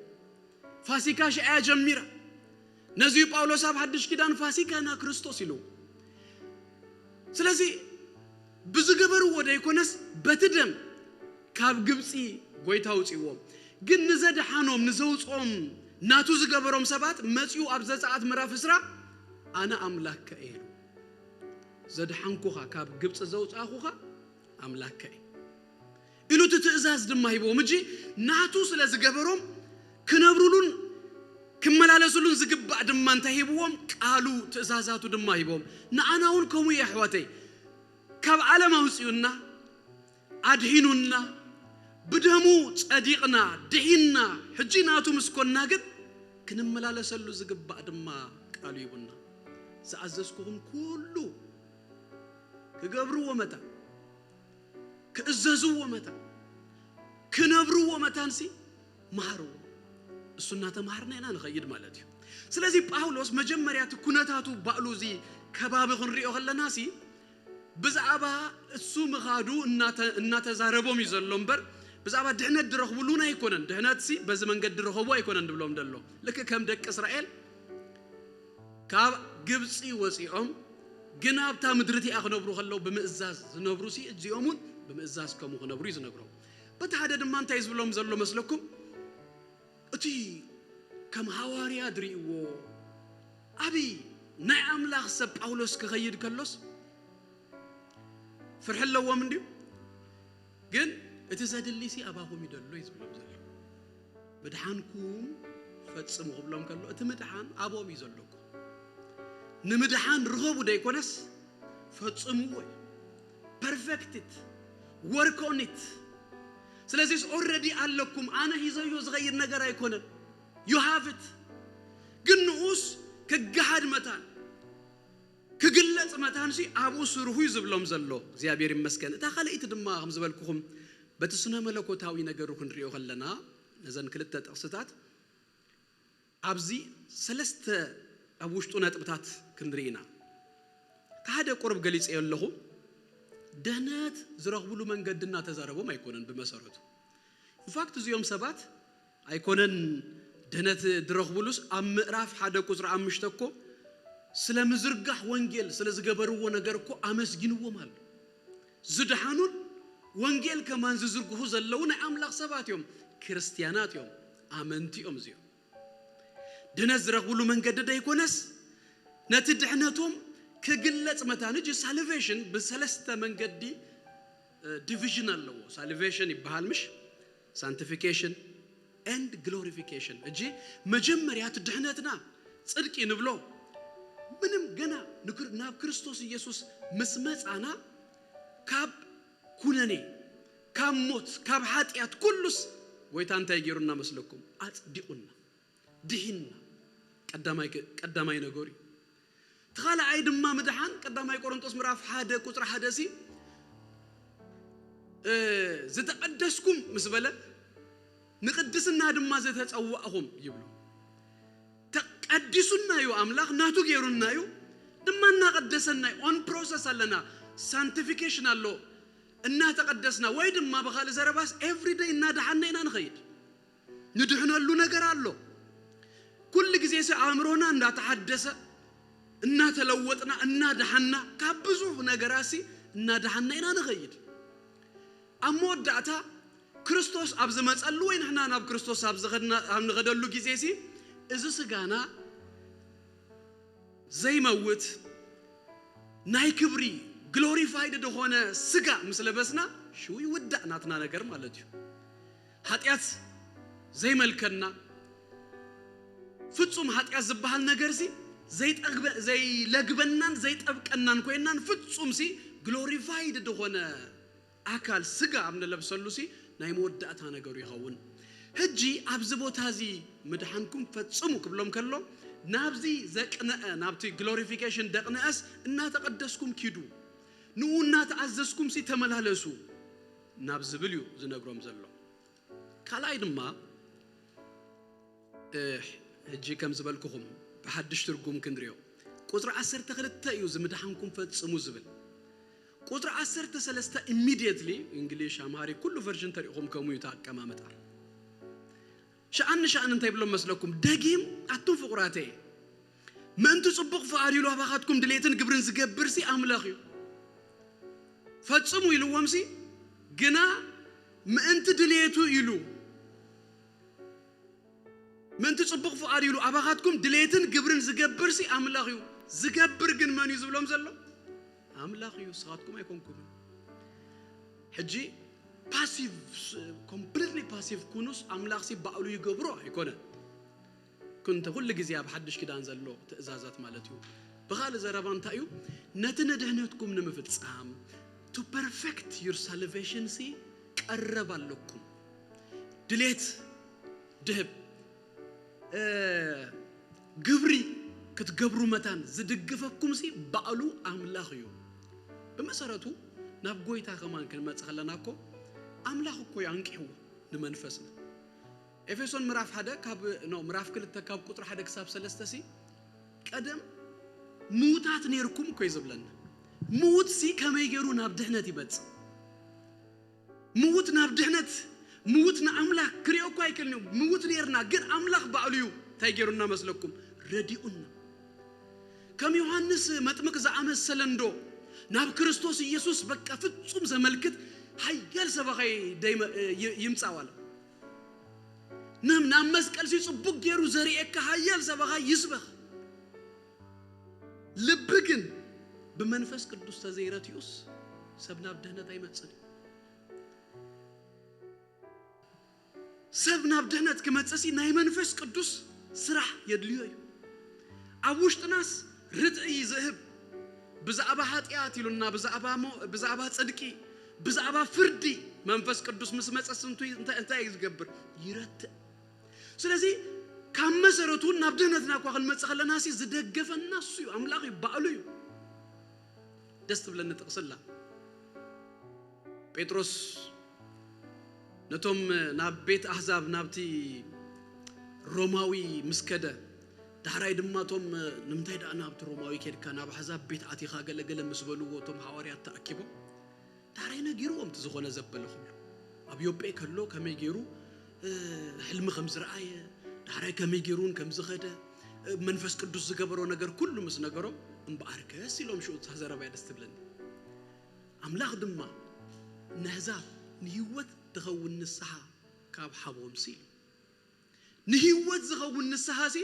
ፋሲካ ሽኣያ ጀሚራ ነዚ እዩ ጳውሎስ ኣብ ሓድሽ ኪዳን ፋሲካና ክርስቶስ ኢሉ። ስለዚ ብዝገበርዎ ደይኮነስ በቲ ደም ካብ ግብፂ ጎይታ ኣውፅእዎም። ግን ንዘድሓኖም ንዘውፅኦም ናቱ ዝገበሮም ሰባት መፂኡ ኣብ ዘፀኣት ምዕራፍ ዕስራ ኣነ ኣምላክ ከ ኢሉ። ዘድሓንኩኻ ካብ ግብፂ ዘውፃእኩኻ ኣምላክ ከ ኢሉ እቲ ትእዛዝ ድማ ሂብዎም። እጂ ናቱ ስለ ዝገበሮም ክነብሩሉን ክመላለሱሉን ዝግባእ ድማ እንታይ ሂብዎም? ቃሉ ትእዛዛቱ ድማ ሂብዎም። ንኣና እውን ከምኡ እዩ ኣሕዋተይ። ካብ ዓለም ኣውፅኡና ኣድሒኑና ብደሙ ጸዲቕና ድሒንና ሕጂ ናቱ ምስ ኮንና ግን ክንመላለሰሉ ዝግባእ ድማ ቃሉ ሂቡና። ዝኣዘዝኩኹም ኩሉ ክገብርዎ መታን ክእዘዝዎ መታን ክነብርዎ መታንሲ መሃርዎ። እሱ እናተማሃርና ኢና ንኸይድ ማለት እዩ። ስለዚ ጳውሎስ መጀመርያ እቲ ኩነታቱ ባእሉ እዚ ከባቢ ክንሪኦ ከለና ሲ ብዛዕባ እሱ ምኻዱ እናተ- እናተዛረቦም እዩ ዘሎ እምበር ብዛዕባ ድሕነት ዝረኽብሉን ኣይኮነን። ድሕነት ሲ በዚ መንገዲ ዝረኸቡ ኣይኮነን ድብሎም ደሎ። ልክ ከም ደቂ እስራኤል ካብ ግብፂ ወፂኦም ግን ኣብታ ምድሪ እቲኣ ክነብሩ ከለዉ ብምእዛዝ ዝነብሩ ሲ እዚኦም እውን ብምእዛዝ ከምኡ ክነብሩ እዩ ዝነግሮም። በቲ ሓደ ድማ እንታይ ዝብሎም ዘሎ መስለኩም? እቲ ከም ሃዋርያ ድርእይዎ ኣብይ ናይ ኣምላኽ ሰብ ጳውሎስ ክኸይድ ከሎስ ፍርሒ ኣለዎም እንድዩ። ግን እቲ ዘድሊ ሲ ኣባኹም እዩ ደሎ እዩ ዝብሎም ዘሎ። ምድሓንኩም ፈጽሙ ክብሎም ከሎ እቲ ምድሓን ኣቦም እዩ ዘለኩም። ንምድሓን ርኸቡ ደይኮነስ ፈጽምዎ እዩ። Perfect it, work on it። ስለዚስ ኦረዲ ኣለኩም። ኣነ ሂዘዮ ዝኸይድ ነገር ኣይኮነን። You have it። ግን ንኡስ ክገሃድ መታን ክግለጽ መታንሲ ኣብኡ ስርሁ እዩ ዝብሎም ዘሎ። እግዚኣብሔር ይመስገን። እታ ካልኣይቲ ድማ ከም ዝበልኩኹም በቲ ስነ መለኮታዊ ነገሩ ክንሪኦ ከለና ነዘን ክልተ ጥቕስታት ኣብዚ ሰለስተ ኣብ ውሽጡ ነጥብታት ክንርኢ ኢና። እቲ ሓደ ቁሩብ ገሊጸዮ ኣለኹ። ድህነት ዝረኽብሉ መንገዲ እናተዛረቦም ኣይኮነን ብመሰረቱ። ኢንፋክት እዚኦም ሰባት ኣይኮነን ድህነት ዝረኽብሉስ ኣብ ምዕራፍ ሓደ ቁፅሪ ኣምሽተ እኮ ስለ ምዝርጋሕ ወንጌል ስለ ዝገበርዎ ነገር እኮ ኣመስጊንዎም ኣሎ። ዝድሓኑን ወንጌል ከማን ዝዝርግሑ ዘለዉ ናይ ኣምላኽ ሰባት እዮም። ክርስትያናት እዮም። ኣመንቲ እዮም እዚኦም። ድሕነት ዝረኽብሉ መንገዲ ደይኮነስ ነቲ ድሕነቶም ክግለጽ መታን እጂ ሳልቬሽን ብሰለስተ መንገዲ ዲቪዥን ኣለዎ። ሳልቬሽን ይበሃል ምሽ ሳንቲፊኬሽን ኤንድ ግሎሪፊኬሽን። እጂ መጀመርያ እቲ ድሕነትና ጽድቂ ንብሎ ምንም ገና ንክር- ናብ ክርስቶስ ኢየሱስ ምስ መጻና ካብ ኩነኔ ካብ ሞት ካብ ሓጢኣት ኩሉስ ጎይታ እንታይ ገይሩና መስለኩም? ኣጽዲቑና ድሂንና። ቀዳማይ ክ- ቀዳማይ ነገሩ እዩ። እቲ ካልኣይ ድማ ምድሓን ቀዳማይ ቆሮንጦስ ምዕራፍ ሓደ ቁፅሪ ሓደ ሲ እ፣ ዝተቐደስኩም ምስ በለ ንቅድስና ድማ ዝተጸዋእኹም ይብሉ። ተቀዲሱና እዩ ኣምላኽ ናቱ ገይሩና እዩ ድማ እናቀደሰና እዩ። ኦን ፕሮሰስ ኣለና። ሳንቲፊኬሽን ኣሎ። እናተቀደስና ወይ ድማ ብኻልእ ዘረባስ ኤቭሪደይ እናደሓና ኢና ንኸይድ። ንድሕነሉ ነገር ኣሎ። ኩሉ ግዜ ሲ ኣእምሮና እንዳተሓደሰ እናተለወጥና እናደሓና ካብ ብዙሕ ነገራት ሲ እናደሓና ኢና ንኸይድ። ኣብ መወዳእታ ክርስቶስ ኣብ ዝመጸሉ ወይ ንሕና ናብ ክርስቶስ ኣብ ዝኸድና- ኣብ ንኸደሉ ግዜ ሲ እዚ ስጋና ዘይመውት ናይ ክብሪ ግሎሪፋይድ ዝኾነ ስጋ ምስ ለበስና ሽው ይውዳእ ናትና ነገር ማለት እዩ። ሓጢኣት ዘይመልከና ፍጹም ሓጢኣት ዝበሃል ነገር ሲ ዘይጠግበ- ዘይለግበናን ዘይጠብቀናን ኮይናን ፍጹም ሲ ግሎሪፋይድ ዝኾነ ኣካል ስጋ ኣብ ንለብሰሉ ሲ ናይ መወዳእታ ነገሩ ይኸውን። ሕጂ ኣብዚ ቦታ እዚ ምድሓንኩም ፈጽሙ ክብሎም ከሎ ናብዚ ዘቅነአ ናብቲ ግሎሪፊኬሽን ደቅነአስ እናተቐደስኩም ኪዱ ንኡ እናተኣዘዝኩም ሲ ተመላለሱ ናብ ዝብል እዩ ዝነግሮም ዘሎ። ካልኣይ ድማ እ፣ ሕጂ ከም ዝበልኩኹም ብሓድሽ ትርጉም ክንሪኦ ቁፅሪ ዓሰርተ ክልተ እዩ ዝምድሓንኩም ፈጽሙ ዝብል። ቁፅሪ ዓሰርተ ሰለስተ ኢሚድየትሊ እንግሊሽ ኣምሃሪ ኩሉ ቨርዥን ተሪእኹም ከምኡ እዩ እቲ ኣቀማምጣ። ሸኣን ሸኣን እንታይ ብሎም መስለኩም? ደጊም ኣቱም ፍቑራተይ ምእንቲ ጽቡቕ ፍቓድ ኢሉ ኣባኻትኩም ድሌትን ግብርን ዝገብርሲ ኣምላኽ እዩ። ፈጽሙ ኢልዎምሲ፣ ግና ምእንቲ ድሌቱ ኢሉ፣ ምእንቲ ጽቡቕ ፍቓድ ኢሉ ኣባኻትኩም ድሌትን ግብርን ዝገብርሲ ኣምላኽ እዩ። ዝገብር ግን መን እዩ ዝብሎም ዘሎ? ኣምላኽ እዩ፣ ንስኻትኩም ኣይኮንኩምን። ሕጂ ፓሲቭ፣ ኮምፕሊትሊ ፓሲቭ ኩኑስ፣ ኣምላኽሲ ባዕሉ ይገብሮ ኣይኮነን። ኩንተ ኩሉ ግዜ ኣብ ሓድሽ ኪዳን ዘሎ ትእዛዛት ማለት እዩ። ብኻልእ ዘረባ እንታይ እዩ? ነቲ ንድሕነትኩም ንምፍጻም፣ to perfect your salvation ሲ ቀረብ ኣለኩም። ድሌት ድህብ፣ እ፣ ግብሪ ክትገብሩ መታን ዝድግፈኩም ሲ ባዕሉ ኣምላኽ እዩ። ብመሰረቱ ናብ ጎይታ ከማን ክንመጽእ ከለና እኮ ኣምላኽ እኮ እዩ ኣንቂሕዎ ንመንፈስና። ኤፌሶን ምዕራፍ ሓደ ካብ፣ ኖ፣ ምዕራፍ ክልተ ካብ ቁጽሪ ሓደ ክሳብ ሰለስተ ሲ ቀደም ምዉታት ኔርኩም እኮ እዩ ዝብለና። ምዉት ሲ ከመይ ገይሩ ናብ ድሕነት ይመጽእ? ምዉት ናብ ድሕነት፣ ምዉት ንኣምላኽ ክሪኦ እኮ ኣይክእልን እዩ። ምዉት ኔርና፣ ግን ኣምላኽ ባዕሉ እዩ እንታይ ገይሩና መስለኩም? ረዲኡና። ከም ዮሃንስ መጥምቅ ዝኣመሰለ እንዶ ናብ ክርስቶስ ኢየሱስ በቃ ፍጹም ዘመልክት ሓያል ሰበኻይ ደይመ-፣ ይ-፣ ይምጻእ ዋላ። ንም ናብ መስቀል ሲ ጽቡቅ ገይሩ ዘርእየካ ሓያል ሰበኻ ይስበኽ። ልቢ ግን ብመንፈስ ቅዱስ ተዘይረትዩስ ሰብ ናብ ድህነት ኣይመጽእን እዩ። ሰብ ናብ ድህነት ክመጽእ ሲ ናይ መንፈስ ቅዱስ ስራሕ የድልዮ እዩ። ኣብ ውሽጥናስ ርትዒ ዝህብ ብዛዕባ ሓጢኣት ኢሉና፣ ብዛዕባ ሞ-፣ ብዛዕባ ጽድቂ፣ ብዛዕባ ፍርዲ መንፈስ ቅዱስ ምስ መጸስ እንቱ-፣ እንታይ፣ እንታይ እዩ ዝገብር? ይረትዕ። ስለዚ ካብ መሰረቱ ናብ ድህነትና እኳ ክንመጽእ ከለና ሲ ዝደገፈና እሱ እዩ፣ ኣምላኽ እዩ፣ ባዕሉ እዩ። ደስ ትብለኒ ጥቕስላ። ጴጥሮስ ነቶም ናብ ቤት ኣህዛብ፣ ናብቲ ሮማዊ ምስ ከደ፣ ዳሕራይ ድማ እቶም፣ "ንምንታይ ደኣ ናብቲ ሮማዊ ኬድካ፣ ናብ ኣህዛብ ቤት ኣቲኻ?" ገለገለ ምስ በልዎ፣ እቶም ሃዋርያት ተኣኪቦም፣ ዳሕራይ ነጊርዎም እቲ ዝኾነ ዘበለ ኩሉ። ኣብ ዮጴ ከሎ ከመይ ገይሩ፣ እ፣ ሕልሚ ከም ዝረኣየ፣ ዳሕራይ ከመይ ገይሩ እውን ከም ዝኸደ፣ እ፣ መንፈስ ቅዱስ ዝገበሮ ነገር ኩሉ ምስ ነገሮም፣ "እምበኣርከስ" ኢሎም፣ ሽዑ እታ ዘረባ እያ ደስ ትብለኒ። ኣምላኽ ድማ ነህዛብ ንህይወት ትኸውን ንስሓ ካብ ሓቦምሲ ኢሉ። ንህይወት ዝኸውን ንስሓሲ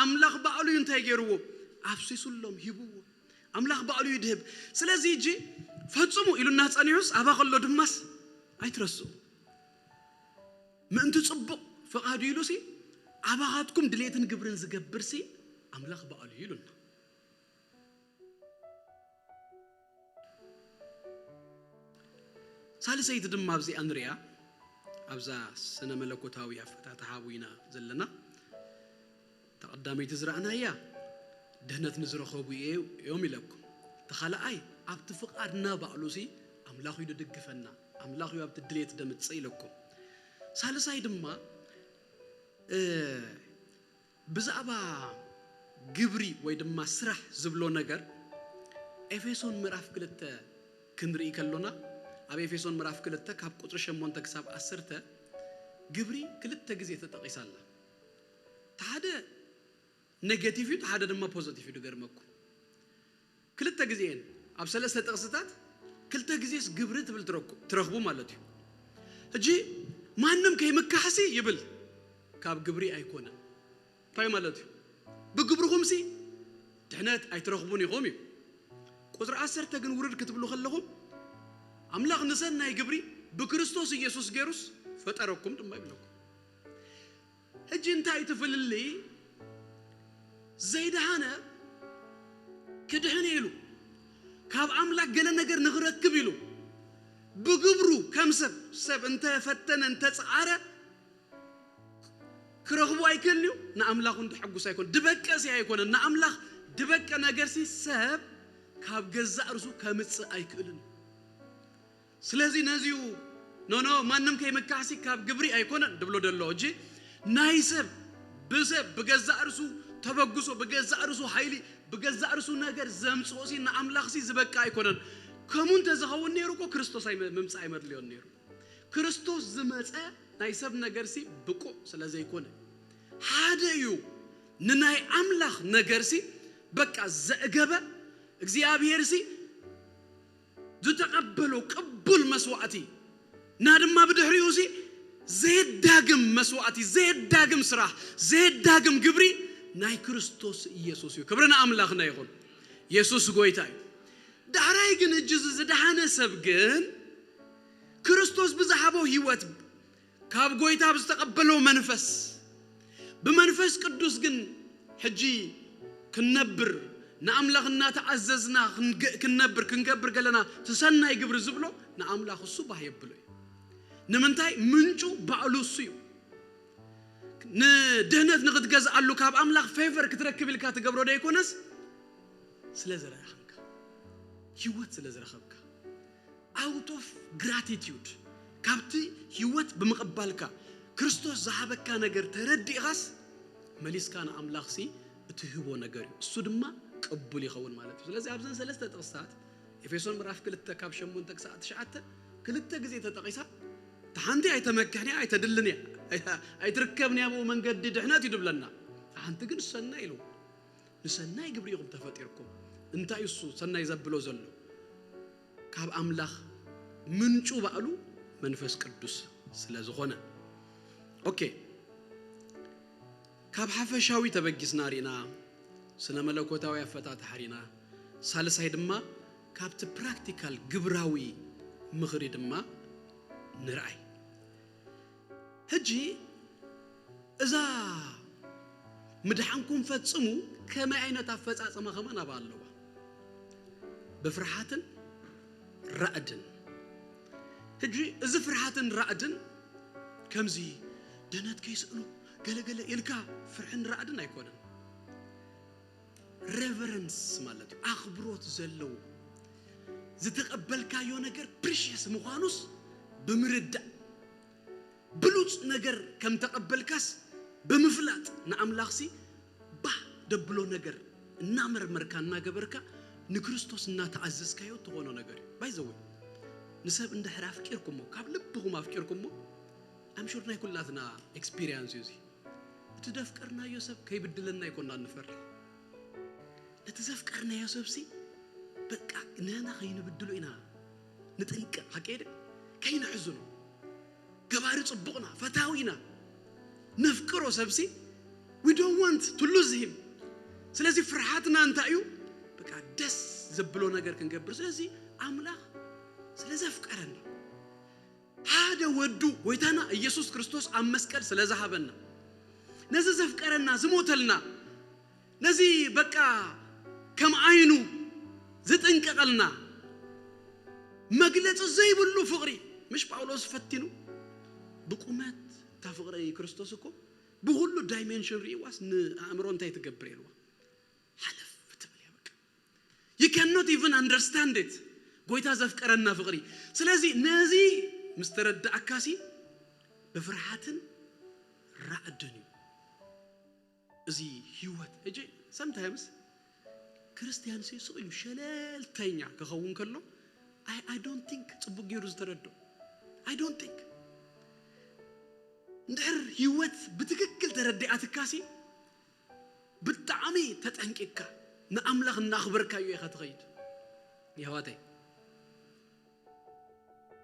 ኣምላኽ ባዕሉ እዩ እንታይ ገይርዎ? ኣፍሲሱሎም፣ ሂብዎ። ኣምላኽ ባዕሉ እዩ ድህብ። ስለዚ ሕጂ ፈጽሙ ኢሉና ጸኒሑስ፣ ኣባ ከሎ ድማስ ኣይትረስኡ። ምእንቲ ጽቡቕ ፍቓዱ ኢሉሲ፣ ኣባኻትኩም ድሌትን ግብርን ዝገብርሲ ኣምላኽ ባዕሉ እዩ ኢሉና። ሳልሰይቲ ድማ ኣብዚኣ ንሪኣ፣ ኣብዛ ስነ መለኮታዊ ኣፈታትሓ ኢና ዘለና። እታ ቀዳመይቲ ዝረኣናያ፣ ድህነት ንዝረኸቡ እዮም ኢለኩም። እቲ ካልኣይ፣ ኣብቲ ፍቓድና ባዕሉሲ ኣምላኽ እዩ ዝድግፈና፣ ኣምላኽ እዩ ኣብቲ ድሌት ደምጽእ ኢለኩም። ሳልሳይ ድማ፣ እ፣ ብዛዕባ ግብሪ ወይ ድማ ስራሕ ዝብሎ ነገር ኤፌሶን ምዕራፍ ክልተ ክንርኢ ከሎና፣ ኣብ ኤፌሶን ምዕራፍ ክልተ ካብ ቁጽሪ ሸሞንተ ክሳብ ዓሰርተ ግብሪ ክልተ ግዜ ተጠቒሳ ኣላ። እቲ ሓደ ኔጌቲቭ እዩ፣ እቲ ሓደ ድማ ፖዘቲቭ እዩ። ድገርመኩም፣ ክልተ ግዜ እየን ኣብ ሰለስተ ጥቕስታት ክልተ ግዜስ ግብሪ ትብል ትረኩ-፣ ትረኽቡ ማለት እዩ። ሕጂ ማንም ከይምካሕሲ ይብል፣ ካብ ግብሪ ኣይኮነን። እንታይ ማለት እዩ? ብግብርኹምሲ ድሕነት ኣይትረኽቡን ኢኹም እዩ። ቁጽሪ ዓሰርተ ግን ውርድ ክትብሉ ከለኹም፣ ኣምላኽ ንሰናይ ግብሪ ብክርስቶስ ኢየሱስ ገይሩስ ፈጠረኩም ድማ ይብለኩም። ሕጂ እንታይ እቲ ፍልልይ? ዘይደሃነ ክድሕን ኢሉ፣ ካብ ኣምላኽ ገለ ነገር ንኽረክብ ኢሉ፣ ብግብሩ ከም ሰብ፣ ሰብ እንተፈተነ፣ እንተጸዓረ፣ ክረኽቡ ኣይክእልን እዩ፣ ንኣምላኽ እውን ተሐጉስ ኣይኮን። ድበቀ ሲ ኣይኮነን፣ ንኣምላኽ ድበቀ ነገር ሲ ሰብ ካብ ገዛእ ርእሱ ከምጽእ ኣይክእልን እዩ። ስለዚ ነዚዩ፣ ኖ፣ ኖ፣ ማንም ከይምካሕሲ ካብ ግብሪ ኣይኮነን ድብሎ ደሎ። ሕጂ ናይ ሰብ፣ ብሰብ፣ ብገዛእ ርእሱ ተበግሶ፣ ብገዛእ ርእሱ ሓይሊ፣ ብገዛእ ርእሱ ነገር ዘምጽኦ ሲ ንኣምላኽ ሲ ዝበቃ ኣይኮነን። ከምኡ እንተዝኸውን ነይሩ እኮ ክርስቶስ ኣይመ-፣ ምምጻእ ኣይመድልዮን ነይሩ። ክርስቶስ ዝመጸ ናይ ሰብ ነገር ሲ ብቁዕ ስለ ዘይኮነ፣ ሓደ እዩ ንናይ ኣምላኽ ነገር ሲ በቃ ዘእገበ እግዚኣብሔር ሲ ዝተቐበሎ ቅቡል መስዋዕቲ እና ድማ ብድሕሪኡ ሲ ዘየዳግም መስዋዕቲ፣ ዘየዳግም ስራሕ፣ ዘየዳግም ግብሪ ናይ ክርስቶስ ኢየሱስ እዩ። ክብሪ ንኣምላኽና ይኹን። ኢየሱስ ጎይታ እዩ። ዳሕራይ ግን እጅ ዝደሓነ ሰብ ግን ክርስቶስ ብዝሃቦ ህይወት ካብ ጎይታ ብዝተቐበሎ መንፈስ ብመንፈስ ቅዱስ ግን ሕጂ ክንነብር ንኣምላኽ እናተኣዘዝና ክንገ- ክንነብር ክንገብር ገለና እቲ ሰናይ ግብሪ ዝብሎ ንኣምላኽ እሱ ባህ የብሎ እዩ። ንምንታይ? ምንጩ ባዕሉ እሱ እዩ። ንድህነት ንክትገዝኣሉ ካብ ኣምላኽ ፌቨር ክትረክብ ኢልካ ትገብሮ ዶ ኣይኮነስ ስለ ዝረኣኸንካ ህይወት ስለ ዝረኸብካ out of gratitude ካብቲ ህይወት ብምቕባልካ ክርስቶስ ዝሃበካ ነገር ተረዲእኻስ መሊስካ ንኣምላኽሲ እትህቦ ነገር እዩ። እሱ ድማ ቅቡል ይኸውን ማለት እዩ። ስለዚ ኣብዘን ሰለስተ ጥቕስታት ኤፌሶን ምዕራፍ ክልተ ካብ ሸሞንተ ክሳዕ ትሽዓተ ክልተ ግዜ ተጠቒሳ። እታ ሓንቲ ኣይተመክሕን እያ፣ ኣይተድልን እያ፣ ኣይትርከብን እያ፣ ብኡ መንገዲ ድሕነት እዩ ድብለና። እታ ሓንቲ ግን ሰናይ ኢሉ ንሰናይ ግብሪ ኢኹም ተፈጢርኩም። እንታይ እሱ ሰናይ ዘብሎ ዘሎ? ካብ ኣምላኽ ምንጩ ባዕሉ መንፈስ ቅዱስ ስለ ዝኾነ። ኦኬ፣ ካብ ሓፈሻዊ ተበጊስና ርኢና፣ ስነ መለኮታዊ ኣፈታትሓ ርኢና፣ ሳልሳይ ድማ ካብቲ ፕራክቲካል ግብራዊ ምኽሪ ድማ ንርኣይ። ሕጂ እዛ ምድሓንኩም ፈጽሙ ከመይ ዓይነት ኣፈጻጽማ ከማን ኣብኣ ኣለዋ? ብፍርሓትን ራዕድን። ሕጂ እዚ ፍርሓትን ራዕድን ከምዚ ድህነት ከይስእኑ ገለገለ ኢልካ ፍርሕን ራዕድን ኣይኮነን። ሬቨረንስ ማለት እዩ፣ ኣኽብሮት ዘለዎ ዝተቐበልካዮ ነገር ፕሪሽየስ ምዃኑስ ብምርዳእ ብሉጽ ነገር ከም ተቐበልካስ ብምፍላጥ ንኣምላኽሲ ባህ ደብሎ ነገር እናመርመርካ እናገበርካ ንክርስቶስ እናተኣዘዝካዮ እትኾኖ ነገር እዩ። ባይዘወይ ንሰብ እንድሕር ኣፍቂርኩሞ ካብ ልብኹም ኣፍቂርኩሞ ኣምሹር ናይ ኩላትና ኤክስፒሪየንስ እዩ እዚ። እቲ ዘፍቀርናዮ ሰብ ከይብድለና ኣይኮና ንፈርሕ። ነቲ ዘፍቀርናዮ ሰብሲ በቃ ንሕና ከይንብድሎ ኢና ንጥንቀቕ። ሓቂ ደ ከይንሕዝኖ ገባሪ ጽቡቕና ፈታዊና ነፍቅሮ ሰብሲ we don't want to lose him። ስለዚ ፍርሓትና እንታይ እዩ? በቃ ደስ ዘብሎ ነገር ክንገብር። ስለዚ ኣምላኽ ስለ ዘፍቀረና ሓደ ወዱ ጎይታና ኢየሱስ ክርስቶስ ኣብ መስቀል ስለ ዝሃበና ነዚ ዘፍቀረና ዝሞተልና ነዚ በቃ ከም ዓይኑ ዝጥንቀቐልና መግለፂ ዘይብሉ ፍቕሪ ምሽ ጳውሎስ ፈቲኑ ብቁመት እታ ፍቕሪ ክርስቶስ እኮ ብኩሉ ዳይሜንሽን ርእዋስ ንኣእምሮ እንታይ ትገብር የልዋ ሓለፍ ትብል እያ በቃ you cannot even understand it። ጎይታ ዘፍቀረና ፍቕሪ። ስለዚ ነዚ ምስ ተረዳእካሲ ብፍርሓትን ራዕድን እዩ እዚ ህይወት። እጂ sometimes ክርስቲያን ሲ ስቕ ኢሉ ሸለልተኛ ክኸውን ከሎ I, I don't think ጽቡቅ ገይሩ ዝተረድኦ I don't think እንድሕር ህይወት ብትክክል ተረዲኣትካሲ ብጣዕሚ ተጠንቂቅካ ንኣምላኽ እናኽበርካዮ ኢኻ ትኸይድ። የሕዋተይ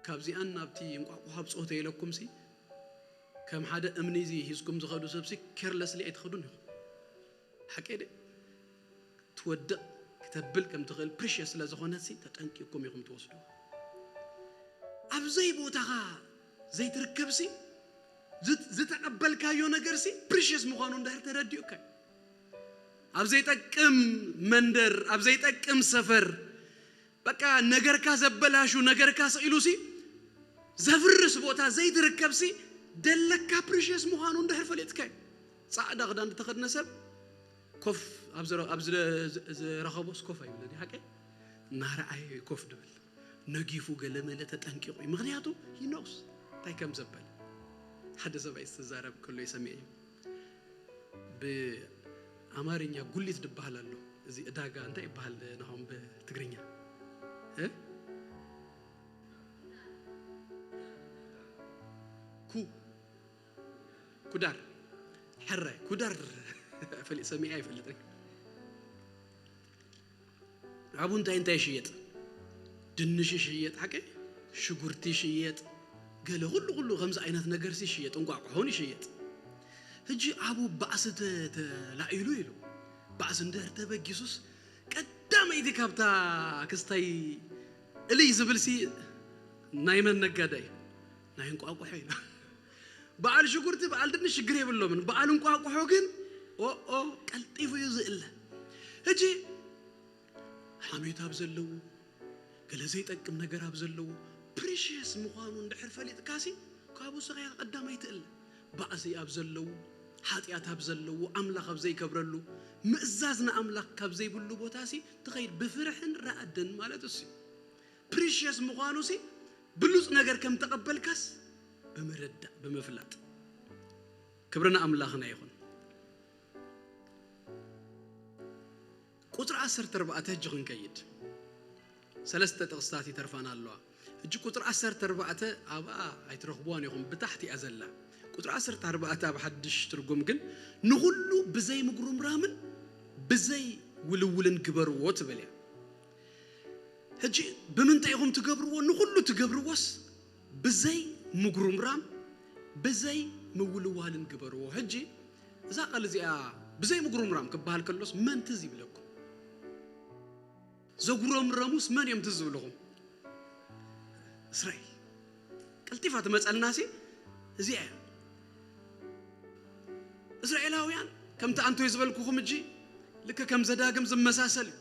ካብዚኣን ናብቲ እንቋቑሖ ብፅሆ ተይለኩምሲ ከም ሓደ እምኒ እዚ ሂዝኩም ዝኸዱ ሰብሲ ኬርለስሊ ኣይትኸዱን ኢኹም። ሓቂ ደ ትወድቕ ክተብል ከም ትኽእል ፕሪሽየስ ስለ ዝኾነትሲ ተጠንቂቅኩም ኢኹም ትወስዱ። ኣብ ዘይቦታኻ ዘይትርከብሲ ዝት- ዝተቐበልካዮ ነገርሲ ፕሪሽየስ ምዃኑ እንድሕር ተረዲኡካ እዩ። ኣብ ዘይጠቅም መንደር ኣብ ዘይጠቅም ሰፈር በቃ ነገርካ ዘበላሹ ነገርካ ስኢሉሲ ዘፍርስ ቦታ ዘይትርከብሲ ደለካ ፕሪሽየስ ምዃኑ እንድሕር ፈሊጥካ እዩ። ፃዕዳ ክዳን ዝተኸድነ ሰብ ኮፍ ኣብ ዝረ- ኣብ ዝረ- ዝረኸቦስ ኮፍ ኣይብልን እዩ ሓቀይ እናረኣየ እዩ ኮፍ ድብል ነጊፉ ገለመለ ተጠንቂቑ እዩ ምክንያቱ ሂኖስ እንታይ ከም ዘበለ ሓደ ሰብኣይ ዝተዛረብ ከሎ ይሰሚዐ እዩ ብኣማርኛ ጉሊት ዝበሃል ኣሎ እዚ እዳጋ እንታይ ይበሃል ናሆም ብትግርኛ እ? ኩ ኩዳር ሕራይ ኩዳር ፈሊጥ ሰሚዐ ኣይፈልጥን ኣብኡ እንታይ እንታይ ይሽየጥ? ድንሽ ይሽየጥ፣ ሓቀይ? ሽጉርቲ ይሽየጥ፣ ገለ ኩሉ ኩሉ ከምዚ ዓይነት ነገርሲ ይሽየጥ፣ እንቋቑሖን ይሽየጥ። ሕጂ ኣብኡ ባእሲ ተ- ተላዒሉ ኢሉ፣ ባእሲ እንድሕር ተበጊሱስ ቀዳመይቲ ካብታ ክስታይ እልይ ዝብልሲ ናይ መን ነጋዳይ? ናይ እንቋቑሖ ኢሉ። በዓል ሽጉርቲ በዓል ድንሽ ሽግር የብሎምን። በዓል እንቋቑሖ ግን ኦኦ ቀልጢፉ እዩ ዝእለ። ሕጂ ሓሜት ኣብ ዘለዎ፣ ገለ ዘይጠቅም ነገር ኣብ ዘለዎ፣ ፕሪሽየስ ምዃኑ እንድሕር ፈሊጥካሲ ካብኡ ስኻ ኢኻ ቀዳማይ ትእለ። ባእሲ ኣብ ዘለዎ፣ ሓጢኣት ኣብ ዘለዎ፣ ኣምላኽ ኣብ ዘይከብረሉ፣ ምእዛዝ ንኣምላኽ ካብ ዘይብሉ ቦታሲ ትኸይድ። ብፍርሕን ራዕድን ማለት እሱ ፕሪሽየስ ምዃኑሲ ብሉፅ ነገር ከም ተቐበልካስ ብምርዳእ ብምፍላጥ። ክብሪ ንኣምላኽና ይኹን። ቁፅሪ ዓሰርተ ኣርባዕተ ሕጂ ክንከይድ፣ ሰለስተ ጥቕስታት ይተርፋና ኣለዋ። ሕጂ ቁፅሪ ዓሰርተ ኣርባዕተ ኣብኣ ኣይትረኽብዋን ኢኹም፣ ብታሕቲ እያ ዘላ። ቁፅሪ ዓሰርተ ኣርባዕተ ኣብ ሓድሽ ትርጉም ግን ንኹሉ ብዘይ ምጉርምራምን ብዘይ ውልውልን ግበርዎ ትብል እያ። ሕጂ ብምንታይ ኢኹም ትገብርዎ? ንኹሉ ትገብርዎስ ብዘይ ምጉርምራም ብዘይ ምውልዋልን ግበርዎ። ሕጂ እዛ ቃል እዚኣ ብዘይ ምጉርምራም ክበሃል ከሎስ መን ትዝ ይብለኩም? ዘጉረምረሙስ መን እዮም ትዝ ዝብልኹም? እስራኤል። ቀልጢፋ ትመፀልናሲ እዚኣ እያ። እስራኤላውያን ከምቲ ኣንቶይ ዝበልኩኹም እጂ ልክ ከም ዘዳግም ዝመሳሰል እዩ።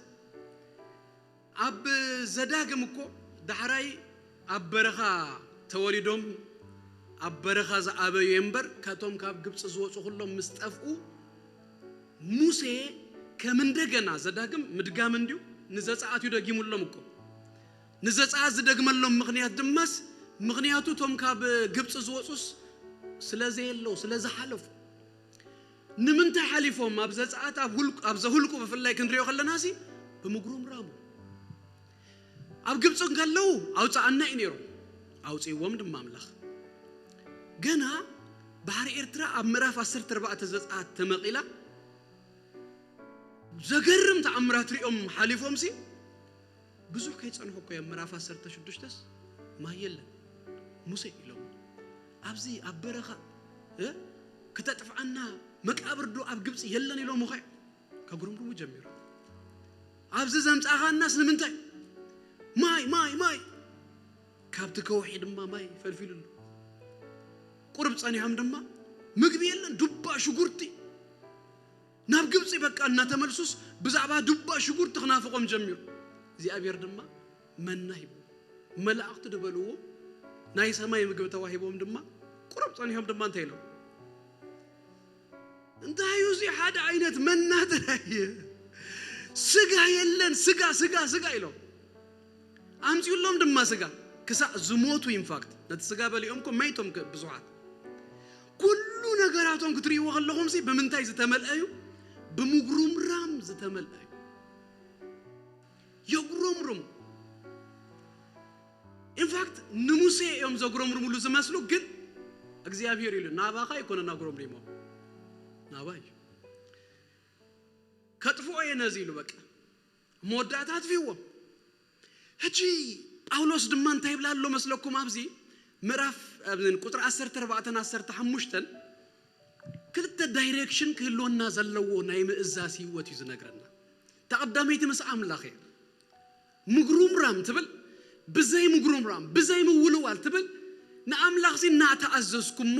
ኣብ ዘዳግም እኮ ዳሕራይ ኣብ በረኻ ተወሊዶም ኣብ በረኻ ዝኣበዩ እምበር፣ ካቶም ካብ ግብፂ ዝወፁ ኩሎም ምስ ጠፍኡ፣ ሙሴ ከም እንደገና ዘዳግም ምድጋም እንድዩ ንዘፀኣት እዩ ደጊሙሎም እኮ። ንዘፀኣት ዝደግመሎም ምኽንያት ድማስ፣ ምኽንያቱ እቶም ካብ ግብፂ ዝወፁስ ስለ ዘየለዉ፣ ስለ ዝሓለፉ። ንምንታይ ሓሊፎም? ኣብ ዘፀኣት፣ ኣብ ሁልቁ፣ ኣብ ዘሁልቁ ብፍላይ ክንሪኦ ከለናሲ ብምጉርምራሙ። ኣብ ግብፂ እንከለዉ ኣውፅኣና እዩ ነይሩ፣ ኣውፅእዎም ድማ ኣምላኽ። ገና ባሕሪ ኤርትራ ኣብ ምዕራፍ ዓሰርተ ኣርባዕተ ዘፀኣት ተመቒላ፣ ዘገርም ተኣምራት ሪኦም ሓሊፎምሲ ብዙሕ ከይጸንሑ እኮ እዮም ምዕራፍ ዓሰርተ ሽዱሽተስ ማይ የለን። ሙሴ ኢሎም፣ ኣብዚ ኣብ በረኻ፣ እ፣ ክተጥፍኣና፣ መቃብር ዶ ኣብ ግብጺ የለን ኢሎምኻ እዮም ከጉርምርሙ ጀሚሮም። ኣብዚ ዘምጻኻናስ ንምንታይ? ማይ፣ ማይ፣ ማይ። ካብቲ ከውሒ ድማ ማይ ፈልፊሉሉ። ቁሩብ ጸኒሖም ድማ ምግቢ የለን፣ ዱባ፣ ሽጉርቲ። ናብ ግብጺ በቃ እናተመልሱስ ብዛዕባ ዱባ ሽጉርቲ ክናፍቖም ጀሚሩ። እግዚኣብሔር ድማ መና ሂቡ። መላእኽቲ ድበልዎ ናይ ሰማይ ምግቢ ተዋሂቦም ድማ ቁሩብ ጸኒሖም ድማ እንታይ ኢሎም? እንታይ እዩ እዚ ሓደ ዓይነት መና ጥራይ? ስጋ የለን፣ ስጋ፣ ስጋ፣ ስጋ ኢሎም። ኣምጺኡሎም ድማ ስጋ ክሳዕ ዝሞቱ፣ ኢንፋክት ነቲ ስጋ በሊዖም እኮ መይቶም ከ-፣ ብዙሓት። ኩሉ ነገራቶም ክትርእይዎ ከለኹምሲ ብምንታይ ዝተመልአ እዩ? ብምጉርምራም ዝተመልአ እዩ። የጉረምርሙ። ኢንፋክት ንሙሴ እዮም ዘጉረምርሙሉ ዝመስሉ፣ ግን እግዚኣብሔር ኢሉ ናባኻ ኣይኮነን ኣጉረምሪሞም፣ ናባይ እዩ። ከጥፍኦ እየ ነዚ ኢሉ በቃ መወዳእታ ኣጥፊእዎም። ሕጂ ጳውሎስ ድማ እንታይ ይብላ ኣሎ መስለኩም? ኣብዚ ምዕራፍ፣ ኣብዚ ቁጥሪ ዓሰርተ ኣርባዕተን ዓሰርተ ሓሙሽተን ክልተ ዳይሬክሽን ክህልወና ዘለዎ ናይ ምእዛዝ ህይወት እዩ ዝነግረና። እታ ቀዳመይቲ ምስ ኣምላኽ እያ። ምጉርምራም ትብል፣ ብዘይ ምጉርምራም፣ ብዘይ ምውልዋል ትብል፣ ንኣምላኽ ሲ እናተኣዘዝኩሞ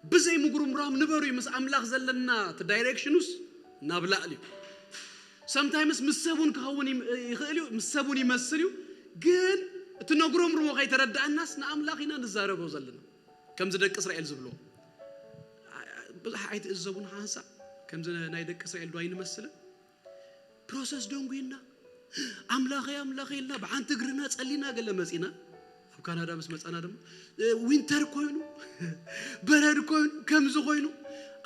ብዘይ ምጉርምራም ንበሩ እዩ ምስ ኣምላኽ ዘለና እቲ ዳይሬክሽኑስ ናብ ላዕሊ እዩ። ሰምታይምስ ምስ ሰቡን ክኸውን ይም-፣ ይኽእል እዩ፣ ምስ ሰቡን ይመስል እዩ። ግን እቲ ነጉረምርሞ ከይተረዳእናስ ንኣምላኽ ኢና ንዛረቦ ዘለና። ከምዚ ደቂ እስራኤል ዝብልዎ። ብዙሕ ኣይትእዘቡን ሓንሳእ ከምዚ ናይ ደቂ እስራኤል ዶ ኣይንመስልን? ፕሮሰስ ደንጉይና፣ ኣምላኸይ ኣምላኸይ ኢልና ብሓንቲ እግርና ጸሊና ገለ መጺና። ኣብ ካናዳ ምስ መጻና ድማ፣ እ፣ ዊንተር ኮይኑ፣ በረድ ኮይኑ፣ ከምዚ ኮይኑ፣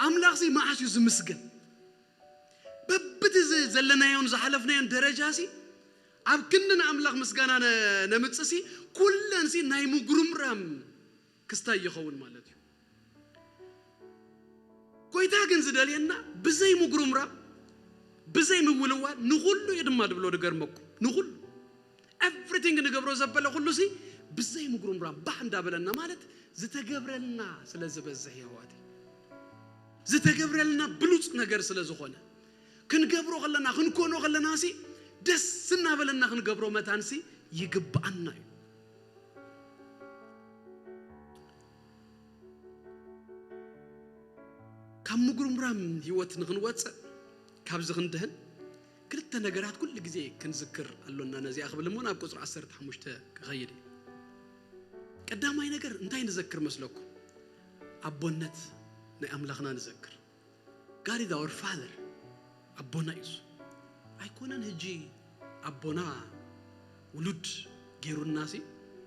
ኣምላኽሲ መዓስ እዩ ዝምስገን? በብቲ ዝ-፣ ዘለናዮን ዝሓለፍናዮን ደረጃሲ ኣብ ክንዲ ንኣምላኽ ምስጋና ነ-፣ ነምጽእሲ ኩለንሲ ናይ ምጉርምራም ክስታይ ይኸውን ማለት እዩ። ጎይታ ግን ዝደልየና ብዘይ ምጉርምራም፣ ብዘይ ምውልዋል ንኹሉ እዩ ድማ ድብሎ ድገርመኩም። ንኹሉ everything ንገብሮ ዘበለ ኩሉ ሲ ብዘይ ምጉርምራም ባህ እንዳበለና ማለት ዝተገብረልና ስለ ዝበዝሕ የዋት ዝተገብረልና ብሉፅ ነገር ስለ ዝኾነ ክንገብሮ ከለና ክንኮኖ ከለና ሲ ደስ እናበለና ክንገብሮ መታን ሲ ይግብኣና እዩ። ካብ ምጉርምራም ህይወት ንክንወፅእ ካብዚ ክንድህን ክልተ ነገራት ኩሉ ግዜ ክንዝክር ኣሎና። ነዚኣ ክብል እሞ ናብ ቁፅሪ ዓሰርተ ሓሙሽተ ክኸይድ እዩ። ቀዳማይ ነገር እንታይ ንዘክር መስለኩም? ኣቦነት ናይ ኣምላኽና ንዘክር። God is our father። ኣቦና እዩ እሱ። ኣይኮነን ህጂ ኣቦና ውሉድ ገይሩና ሲ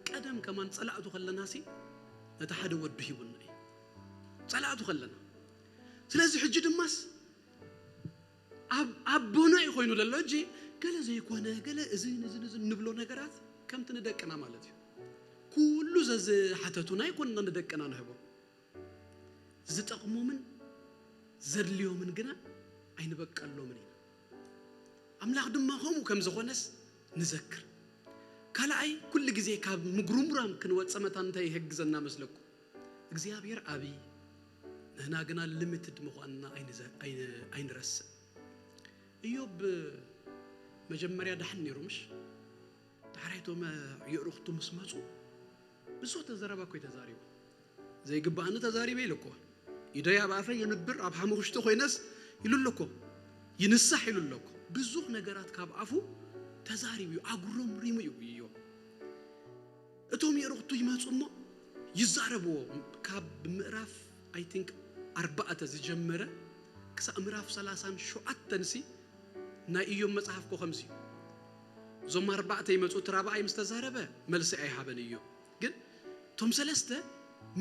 ቀደም ከማን ፀላእቱ ከለና ሲ ነቲ ሓደ ወዱ ሂቡና እዩ። ፀላእቱ ከለና ስለዚ ሕጂ ድማስ ኣብ ኣቦና እዩ ኮይኑ ዘሎ። እጂ ገለ ዘይኮነ ገለ እዝን እዝን እዝን ንብሎ ነገራት ከምቲ ንደቅና ማለት እዩ። ኩሉ ዘዝሓተቱና ኣይኮንና ንደቅና ንህቦ። ዝጠቕሞምን ዘድልዮምን ግና ኣይንበቀሎምን ኢና። ኣምላኽ ድማ ከምኡ ከም ዝኾነስ ንዘክር። ካልኣይ ኩሉ ግዜ ካብ ምጉርምራም ክንወፀ መታን እንታይ ይሕግዘና መስለኩም? እግዚኣብሔር ኣብይ ንህና ግና limited ምዃንና ኣይንዘ- ኣይን- ኣይንረስእ። እዮብ መጀመርያ ዳሕን ነይሩ ምሽ? ዳሕራይ እቶም የእሩኽቱ ምስ መፁ ብዙሕ ተዘረባ እኮ እዩ ተዛሪቡ። ዘይግባኣኒ ተዛሪበ ኢሉ እኮ ኢደይ ኣብ ኣፈይ የንብር ኣብ ሓሙኽሽቲ ኮይነስ ኢሉ ኣሎ እኮ ይንሳሕ ኢሉ ኣሎ እኮ ብዙሕ ነገራት ካብ ኣፉ ተዛሪቡ እዩ ኣጉረምሪሙ እዩ እዮብ። እቶም የእሩኽቱ ይመፁ እሞ ይዛረብዎ። ካብ ምዕራፍ I think ኣርባዕተ ዝጀመረ ክሳብ ምዕራፍ ሰላሳን ሸውዓተን ሲ ናይ እዮብ መፅሓፍ ኮ ከምዚ እዩ። እዞም ኣርባዕተ ይመፁ እቲ ራብዓይ ምስ ተዛረበ መልሲ ኣይሃበን እዮብ። ግን እቶም ሰለስተ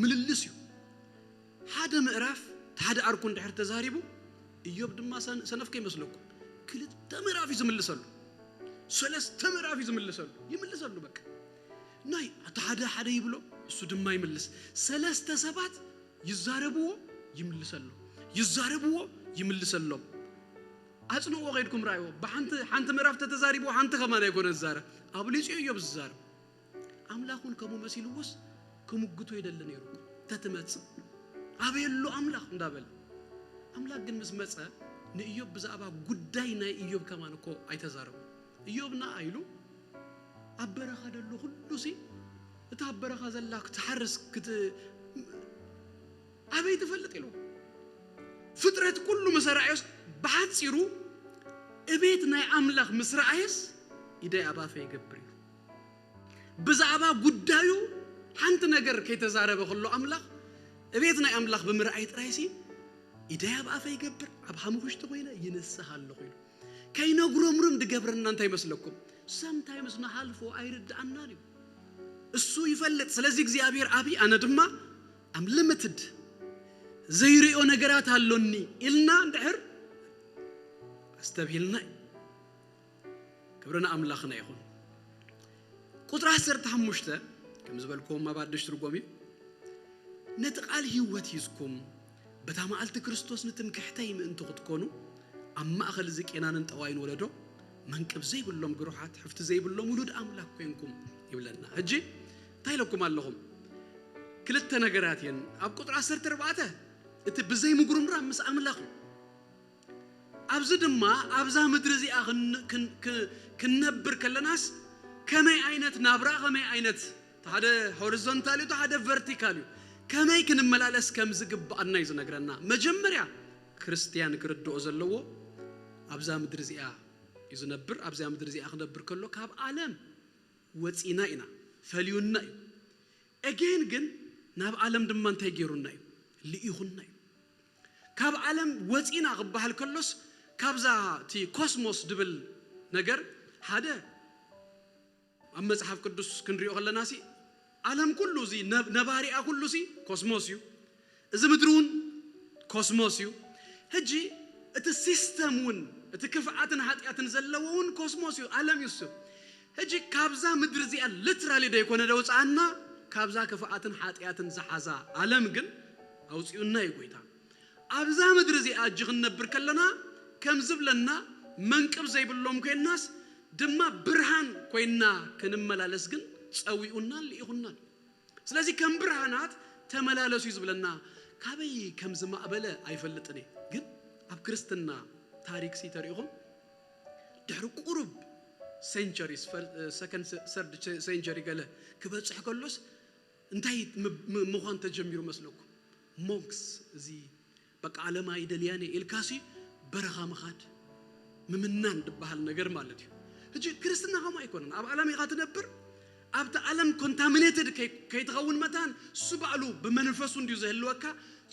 ምልልስ እዩ። ሓደ ምዕራፍ ሓደ ኣርኩ እንድሕር ተዛሪቡ እዮብ ድማ ሰን- ሰነፍ ከይመስለኩም ክልተ ምዕራፍ እዩ ዝምልሰሉ። ሰለስተ ምዕራፍ እዩ ዝምልሰሉ ይምልሰሉ በቃ ናይ እቲ ሓደ ሓደ ይብሎ እሱ ድማ ይምልስ። ሰለስተ ሰባት ይዛረብዎ ይምልሰሎም ይዛረብዎ ይምልሰሎም። ኣጽንዎ ከይድኩም ራእይዎ ብሓንቲ ሓንቲ ምዕራፍ ተተዛሪብዎ ሓንቲ ከማን ኣይኮነ ዝዛረብ ኣብሊጹ እዮብ ዝዛረብ። ኣምላኽ እውን ከምኡ መሲልዎስ ክምግቶ ይደሊ ነይሩ እኮ። ተትመጽእ ኣበየሉ ኣምላኽ እንዳበለ ኣምላኽ ግን ምስ መጸ ንእዮብ ብዛዕባ ጉዳይ ናይ እዮብ ከማን እኮ ኣይተዛረቡ። እዮብ ንዓ ኢሉ ኣብ በረኻ ደሎ ኩሉ ሲ እታ ኣብ በረኻ ዘላ ክትሓርስ ክት ኣበይ ትፈልጥ ኢሉ ፍጥረት ኩሉ ምስ ኣርኣዮስ ብሓፂሩ እቤት ናይ ኣምላኽ ምስ ረኣየስ ኢደይ ኣብ ኣፈ ይገብር እዩ። ብዛዕባ ጉዳዩ ሓንቲ ነገር ከይተዛረበ ከሎ ኣምላኽ እቤት ናይ ኣምላኽ ብምርኣይ ጥራይሲ ኢደይ ኣብ ኣፈ ይገብር ኣብ ሓሙኽሽቲ ኮይነ ይንስሕ ኣለኹ ኢሉ ከይነጉረምርም ድገብረና እንታይ ይመስለኩም? ሰምታይምስ ንሓልፎ ኣይርድኣናን እዩ። እሱ ይፈልጥ። ስለዚ እግዚኣብሔር ኣብይ ኣነ ድማ ኣም ልምትድ ዘይርእዮ ነገራት ኣሎኒ ኢልና እንድሕር ኣስተብሂልና እዩ። ክብሪ ንኣምላኽና ይኹን። ቁፅሪ ዓሰርተ ሓሙሽተ ከም ዝበልክዎም ኣብ ኣደሽ ትርጎም እዩ። ነቲ ቃል ህይወት ሂዝኩም በታ መዓልቲ ክርስቶስ ንትምክሕተይ ምእንቲ ክትኮኑ ኣብ ማእኸል እዚ ቄናንን ጠዋይን ወለዶ መንቅብ ዘይብሎም ግሩሓት ሕፍቲ ዘይብሎም ውሉድ ኣምላኽ ኮንኩም ይብለና። ሕጂ እንታይ ኢለኩም ኣለኹም? ክልተ ነገራት እየን። ኣብ ቁጥሪ ዓሰርተ ኣርባዕተ እቲ ብዘይ ምጉርምራም ምስ ኣምላኽ እዩ። ኣብዚ ድማ ኣብዛ ምድሪ እዚኣ ክን- ክን- ክን- ክንነብር ከለናስ ከመይ ዓይነት ናብራ ከመይ ዓይነት እቲ ሓደ ሆሪዞንታል እዩ፣ እቲ ሓደ ቨርቲካል እዩ። ከመይ ክንመላለስ ከም ዝግብኣና እዩ ዝነግረና። መጀመርያ ክርስትያን ክርድኦ ዘለዎ ኣብዛ ምድሪ እዚኣ እዩ ዝነብር። ኣብዛ ምድሪ እዚኣ ክነብር ከሎ ካብ ዓለም ወፂና ኢና፣ ፈልዩና እዩ። ኤጌን ግን ናብ ዓለም ድማ እንታይ ገይሩና እዩ? ልኢኹና እዩ። ካብ ዓለም ወፂና ክበሃል ከሎስ ካብዛ እቲ ኮስሞስ ድብል ነገር ሓደ ኣብ መጽሓፍ ቅዱስ ክንሪኦ ከለና ሲ ዓለም ኩሉ እዚ ነብ- ነባሪኣ ኩሉ ሲ ኮስሞስ እዩ። እዚ ምድሪ እውን ኮስሞስ እዩ። ሕጂ እቲ ሲስተም እውን እቲ ክፍኣትን ሓጢኣትን ዘለዎ እውን ኮስሞስ እዩ፣ ዓለም እዩ እሱ። ሕጂ ካብዛ ምድሪ እዚኣ ሊትራሊ ዶ ይኮነ ደውፅኣና ካብዛ ክፍኣትን ሓጢኣትን ዝሓዛ ዓለም ግን ኣውፅኡና እዩ ጎይታ። ኣብዛ ምድሪ እዚኣ እጂ ክንነብር ከለና ከም ዝብለና መንቅብ ዘይብሎም ኮይናስ ድማ ብርሃን ኮይና ክንመላለስ ግን ጸዊኡናን ልኢኹናን። ስለዚ ከም ብርሃናት ተመላለሱ እዩ ዝብለና። ካበይ ከም ዝማዕበለ ኣይፈልጥን እየ፣ ግን ኣብ ክርስትና ታሪክ ሲ ተሪኢኹም ድሕሪ ቁሩብ centuries፣ second፣ third century ገለ ክበጽሕ ከሎስ እንታይ ም- ም- ምዃን ተጀሚሩ መስለኩም? ሞንክስ፣ እዚ በቃ ዓለም ኣይደልያን እየ ኢልካሲ በረኻ ምኻድ፣ ምምናን ዝበሃል ነገር ማለት እዩ። ሕጂ ክርስትና ከምኡ ኣይኮነን። ኣብ ዓለም ኢኻ ትነብር፣ ኣብቲ ዓለም ኮንታሚኔትድ ከይትኸውን መታን እሱ ባዕሉ ብመንፈሱ እንዲዩ ዘህልወካ፣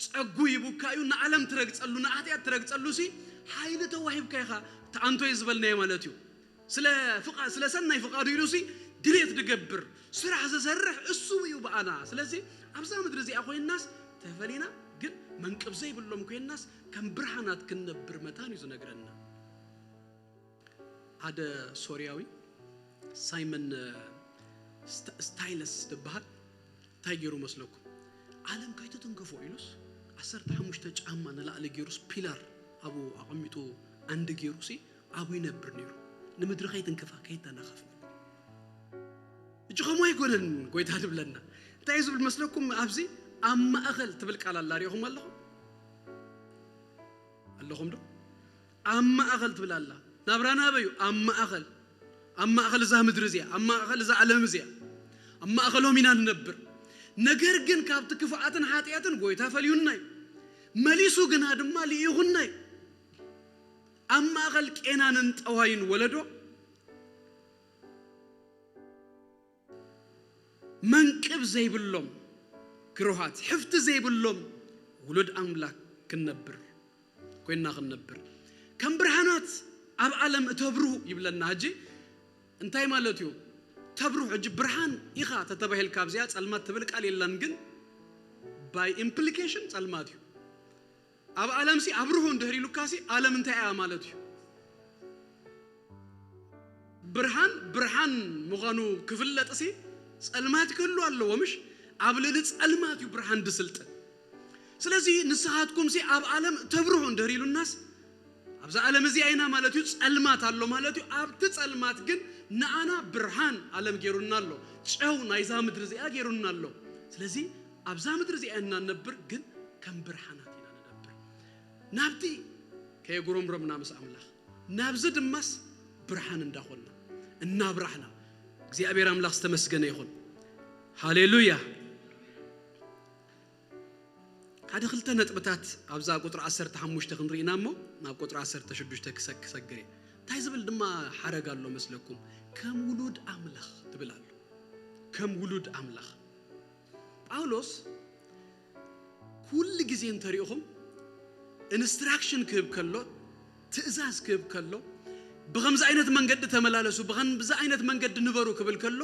ጸጉ ይቡካ እዩ። ንዓለም ትረግጸሉ፣ ንኣሕትያት ትረግጸሉ ሲ ሓይሊ ተዋሂብካ ኢኻ። ተኣንቶይ ዝበልናዮ ማለት እዩ። ስለ ፍቓ- ስለ ሰናይ ፍቓዱ ኢሉ ሲ ድሌት ዝገብር ስራሕ ዝሰርሕ እሱ እዩ ብኣና። ስለዚ ኣብዛ ምድሪ እዚኣ ኮይናስ ተፈሊና፣ ግን መንቅብ ዘይብሎም ኮይናስ ከም ብርሃናት ክንነብር መታን እዩ ዝነግረና። ሓደ ሶርያዊ ሳይመን ስታ- ስታይለስ ዝበሃል እንታይ ገይሩ መስለኩም? ዓለም ከይትትንከፎ ኢሉስ ዓሰርተ ሓሙሽተ ጫማ ንላዕሊ ገይሩስ ፒላር ኣብኡ ኣቐሚጡ ዓንዲ ገይሩ ሲ ኣብኡ ይነብር ነይሩ። ንምድሪ ከይትንከፋ ከይተናኸፍ። እጂ ከምኡ ኣይኮነን ጎይታ ዝብለና። እንታይ እዩ ዝብል መስለኩም? ኣብዚ ኣብ ማእኸል ትብል ቃል ኣላ፣ ሪኢኹም ኣለኹም ኣለኹም ዶ? ኣብ ማእኸል ትብል ኣላ። ናብራ ናበዩ? ኣብ ማእኸል፣ ኣብ ማእኸል እዛ ምድሪ እዚኣ፣ ኣብ ማእኸል እዛ ዓለም እዚኣ፣ ኣብ ማእኸሎም ኢና ንነብር። ነገር ግን ካብቲ ክፍኣትን ሓጢኣትን ጎይታ ፈልዩና እዩ። መሊሱ ግና ድማ ልኢኹና እዩ። ኣብ ማእኸል ቄናንን ጠዋይን ወለዶ መንቅብ ዘይብሎም ግሩሃት፣ ሕፍቲ ዘይብሎም ውሉድ ኣምላክ ክንነብር ኮይና ክንነብር፣ ከም ብርሃናት ኣብ ዓለም እተብርሁ ይብለና። ሕጂ እንታይ ማለት እዩ? ተብርሁ፣ ሕጂ ብርሃን ኢኻ ተተባሂልካ ኣብዚኣ ጸልማት ትብል ቃል የላን፣ ግን by implication ጸልማት እዩ። ኣብ ዓለም ሲ ኣብርሁ እንድህር ኢሉካ ሲ ዓለም እንታይ እያ ማለት እዩ? ብርሃን ብርሃን ምዃኑ ክፍለጥ ሲ ጸልማት ክህሉ ኣለዎ፣ ምሽ? ኣብ ልዕሊ ጸልማት እዩ ብርሃን ድስልጥን። ስለዚ ንስኻትኩም ሲ ኣብ ዓለም ተብርሁ እንድህር ኢሉናስ ኣብዛ ዓለም እዚኣ ኢና ማለት እዩ። ጸልማት ኣሎ ማለት እዩ። ኣብቲ ጸልማት ግን ንኣና ብርሃን ዓለም ገይሩና ኣሎ፣ ጨው ናይዛ ምድሪ እዚኣ ገይሩና ኣሎ። ስለዚ ኣብዛ ምድሪ እዚኣ ኢና ንነብር፣ ግን ከም ብርሃናት ኢና ንነብር። ናብቲ ከየጉረምረምና ምስ ኣምላኽ፣ ናብዚ ድማስ ብርሃን እንዳኾንና እናብራህና፣ እግዚኣብሔር ኣምላኽ ዝተመስገነ ይኹን። ሃሌሉያ። ሓደ ክልተ ነጥብታት ኣብዛ ቁጥሪ ዓሰርተ ሓሙሽተ ክንርኢና እሞ ናብ ቁጥሪ ዓሰርተ ሽዱሽተ ክሰ- ክሰግር እየ። እንታይ ዝብል ድማ ሓረግ ኣሎ መስለኩም? ከም ውሉድ ኣምላኽ ትብል ኣሎ። ከም ውሉድ ኣምላኽ ጳውሎስ ኩሉ ግዜ እንተሪእኹም ኢንስትራክሽን ክህብ ከሎ፣ ትእዛዝ ክህብ ከሎ፣ ብኸምዚ ዓይነት መንገዲ ተመላለሱ፣ ብኸምዚ ዓይነት መንገዲ ንበሩ ክብል ከሎ፣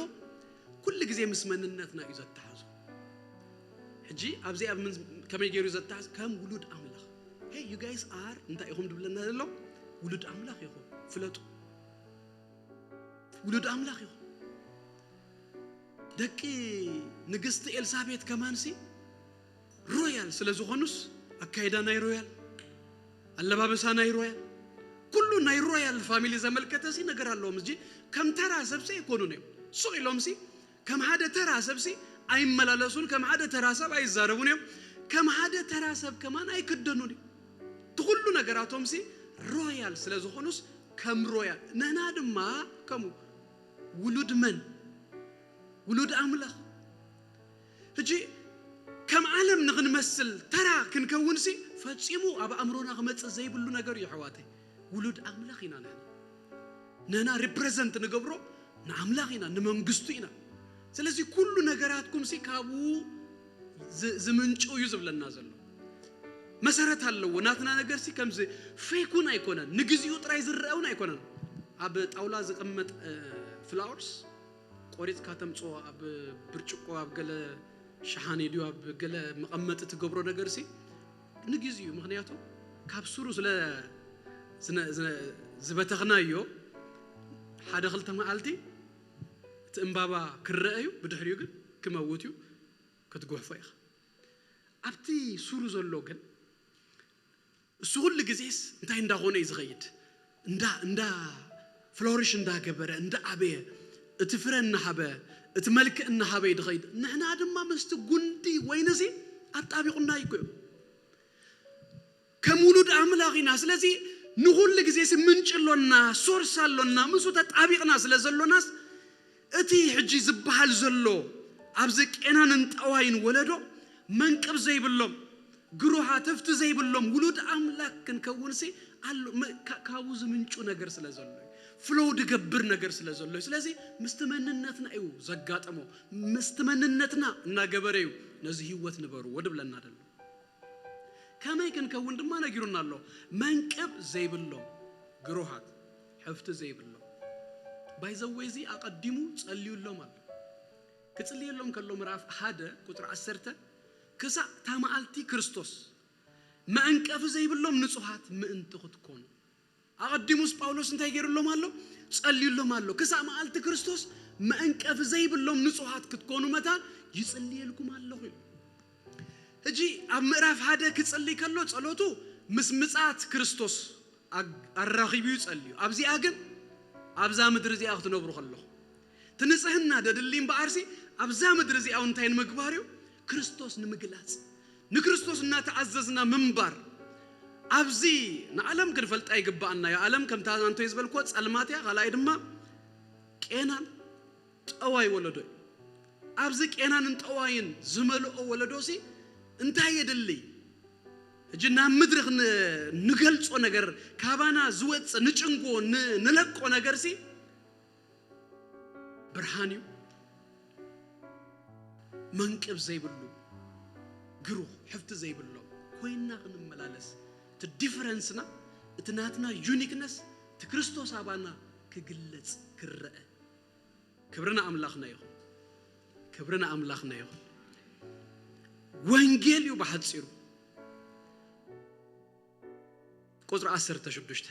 ኩሉ ግዜ ምስ መንነትና እዩ ዘተሓዞ። ሕጂ ኣብዚ ኣብ ምን- ከመይ ገይሩ ዘተሓዝ? ከም ውሉድ ኣምላኽ። Hey, you guys are እንታይ ኢኹም ድብለና ዘሎ? ውሉድ ኣምላኽ ኢኹም፣ ፍለጡ። ውሉድ ኣምላኽ ኢኹም። ደቂ ንግስቲ ኤልሳቤት ከማንሲ ሮያል ስለ ዝኾኑስ፣ ኣካይዳ ናይ ሮያል፣ ኣለባበሳ ናይ ሮያል፣ ኩሉ ናይ ሮያል ፋሚሊ ዘመልከተ ሲ ነገር ኣለዎም። እዚ ከም ተራ ሰብ ሲ ኣይኮኑን እዮም። ሱቕ ኢሎም ሲ ከም ሓደ ተራ ሰብ ሲ ኣይመላለሱን፣ ከም ሓደ ተራ ሰብ ኣይዛረቡን እዮም። ከም ሓደ ተራ ሰብ ከማን ኣይክደኑን እዮም። እቲ ኩሉ ነገራቶም ሲ ሮያል ስለ ዝኾኑስ ከም ሮያል፣ ንሕና ድማ ከምኡ ውሉድ መን? ውሉድ ኣምላኽ። ሕጂ ከም ዓለም ንኽንመስል ተራ ክንከውን ሲ ፈጺሙ ኣብ ኣእምሮና ክመጽእ ዘይብሉ ነገር እዩ ኣሕዋተይ። ውሉድ ኣምላኽ ኢና ንሕና። ንሕና ሪፕረዘንት ንገብሮ ንኣምላኽ ኢና፣ ንመንግስቱ ኢና። ስለዚ ኩሉ ነገራትኩም ሲ ካብኡ ዝ- ዝምንጩ እዩ ዝብለና ዘሎ። መሰረት ኣለዎ። ናትና ነገር ሲ ከምዚ ፌክ እውን ኣይኮነን፣ ንግዚኡ ጥራይ ዝረአ እውን ኣይኮነን። ኣብ ጣውላ ዝቕመጥ ፍላወርስ ቆሪፅካ ተምፅኦ፣ ኣብ ብርጭቆ፣ ኣብ ገለ ሸሓኒ ድዩ ኣብ ገለ መቐመጢ ትገብሮ ነገር ሲ ንግዚኡ እዩ። ምክንያቱ ካብ ስሩ ስለ ዝነ- ዝነ- ዝበተኽናዮ ሓደ ክልተ መዓልቲ እቲ እምባባ ክረአ እዩ፣ ብድሕሪኡ ግን ክመውት እዩ፣ ክትጉሕፎ ኢኻ። ኣብቲ ስሩ ዘሎ ግን እሱ ኩሉ ግዜስ እንታይ እንዳኾነ እዩ ዝኸይድ? እንዳ እንዳ ፍሎሪሽ እንዳገበረ እንዳዓበየ፣ እቲ ፍረ እናሃበ፣ እቲ መልክዕ እናሃበ እዩ ድኸይድ። ንሕና ድማ ምስቲ ጉንዲ ወይንዚ ኣጣቢቑና እዩ እኮ። ከም ውሉድ ኣምላኽ ኢና። ስለዚ ንኹሉ ግዜ ሲ ምንጭ ኣሎና፣ ሶርስ ኣሎና፣ ምስኡ ተጣቢቕና ስለ ዘሎናስ፣ እቲ ሕጂ ዝበሃል ዘሎ ኣብዚ ቄናን እንጠዋይን ወለዶ መንቅብ ዘይብሎም፣ ግሩሃት፣ ህፍቲ ዘይብሎም ውሉድ ኣምላኽ ክንከውንሲ ኣሎ። መ-፣ ካ-፣ ካብኡ ዝምንጩ ነገር ስለ ዘሎ እዩ። ፍሎው ድገብር ነገር ስለ ዘሎ እዩ። ስለዚ ምስቲ መንነትና እዩ ዘጋጠሞ። ምስቲ መንነትና እናገበረ እዩ ነዚ ህይወት ንበርዎ ድብለና ደሎ። ከመይ ክንከውን ድማ ነጊሩና ኣሎ። መንቅብ ዘይብሎም ግሩሃት፣ ሕፍቲ ዘይብሎም። ባይዘወይ እዚ ኣቐዲሙ ጸልዩሎም ኣሎ። ክጽልየሎም ከሎ ምዕራፍ ሓደ ቁጽሪ ዓሰርተ፣ ክሳዕ እታ መዓልቲ ክርስቶስ መዕንቀፊ ዘይብሎም ንጹሃት ምእንቲ ክትኮኑ። ኣቐዲሙስ ጳውሎስ እንታይ ገይሩሎም ኣሎ? ጸልዩሎም ኣሎ። ክሳዕ መዓልቲ ክርስቶስ መዕንቀፊ ዘይብሎም ንጹሃት ክትኮኑ መታን ይጽልየልኩም ኣለኹ ኢሉ። ሕጂ ኣብ ምዕራፍ ሓደ ክጽልይ ከሎ ጸሎቱ ምስ ምጽኣት ክርስቶስ ኣግ-፣ ኣራኺቡ እዩ ጸልዩ። ኣብዚኣ ግን ኣብዛ ምድሪ እዚኣ ክትነብሩ ከለኹ እቲ ንጽህና ደድሊ እምበኣርሲ ኣብዛ ምድሪ እዚኣ እውን እንታይ ንምግባር እዩ? ክርስቶስ ንምግላጽ፣ ንክርስቶስ እናተኣዘዝና ምንባር። ኣብዚ ንዓለም ክንፈልጣ ይግባኣና እዩ። ዓለም ከምታ ኣንቶይ ዝበልክዎ ጸልማት እያ። ካልኣይ ድማ ቄናን ጠዋይ ወለዶ እዩ። ኣብዚ ቄናንን ጠዋይን ዝመልኦ ወለዶሲ እንታይ የድሊ? ሕጂ ናብ ምድሪ ክን-፣ ንገልጾ ነገር፣ ካባና ዝወጽእ ንጭንጎ ን-፣ ንለቆ ነገርሲ ብርሃን እዩ። መንቅብ ዘይብሉ፣ ግሩህ፣ ሕፍቲ ዘይብሎም ኮይንና ክንመላለስ፣ እቲ ዲፈረንስና፣ እቲ ናትና ዩኒክነስ፣ እቲ ክርስቶስ ኣባና ክግለጽ፣ ክረአ። ክብሪ ንኣምላኽና ይኹን። ክብሪ ንኣምላኽና ይኹን። ወንጌል እዩ ብሓጺሩ። ቁጽሪ ዓሰርተ ሽዱሽተ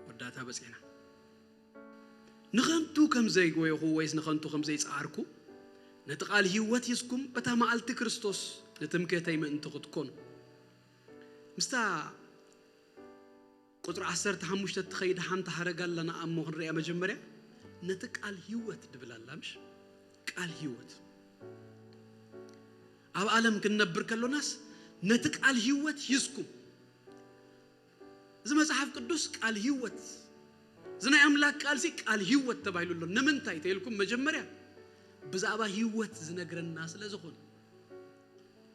ወዳታ በጺሕና። ንኸንቱ ከም ዘይጎየኹ ወይስ ንኸንቱ ከም ዘይጸዓርኩ፣ ነቲ ቃል ህይወት ሒዝኩም በታ መዓልቲ ክርስቶስ ንትምክህተይ ምእንቲ ክትኮኑ። ምስታ ቁጽሪ ዓሰርተ ሓሙሽተ እትኸይድ ሓንቲ ሓረግ ኣላ፣ ንኣ እሞ ክንሪኣ መጀመርያ። ነቲ ቃል ህይወት ድብል ኣላ፣ ምሽ? ቃል ህይወት። ኣብ ዓለም ክንነብር ከሎናስ ነቲ ቃል ህይወት ሒዝኩም። እዚ መጽሓፍ ቅዱስ ቃል ህይወት፣ እዚ ናይ ኣምላኽ ቃልሲ ቃል ህይወት ተባሂሉ ኣሎ። ንምንታይ ተይልኩም መጀመርያ ብዛዕባ ህይወት ዝነግረና ስለ ዝኾነ።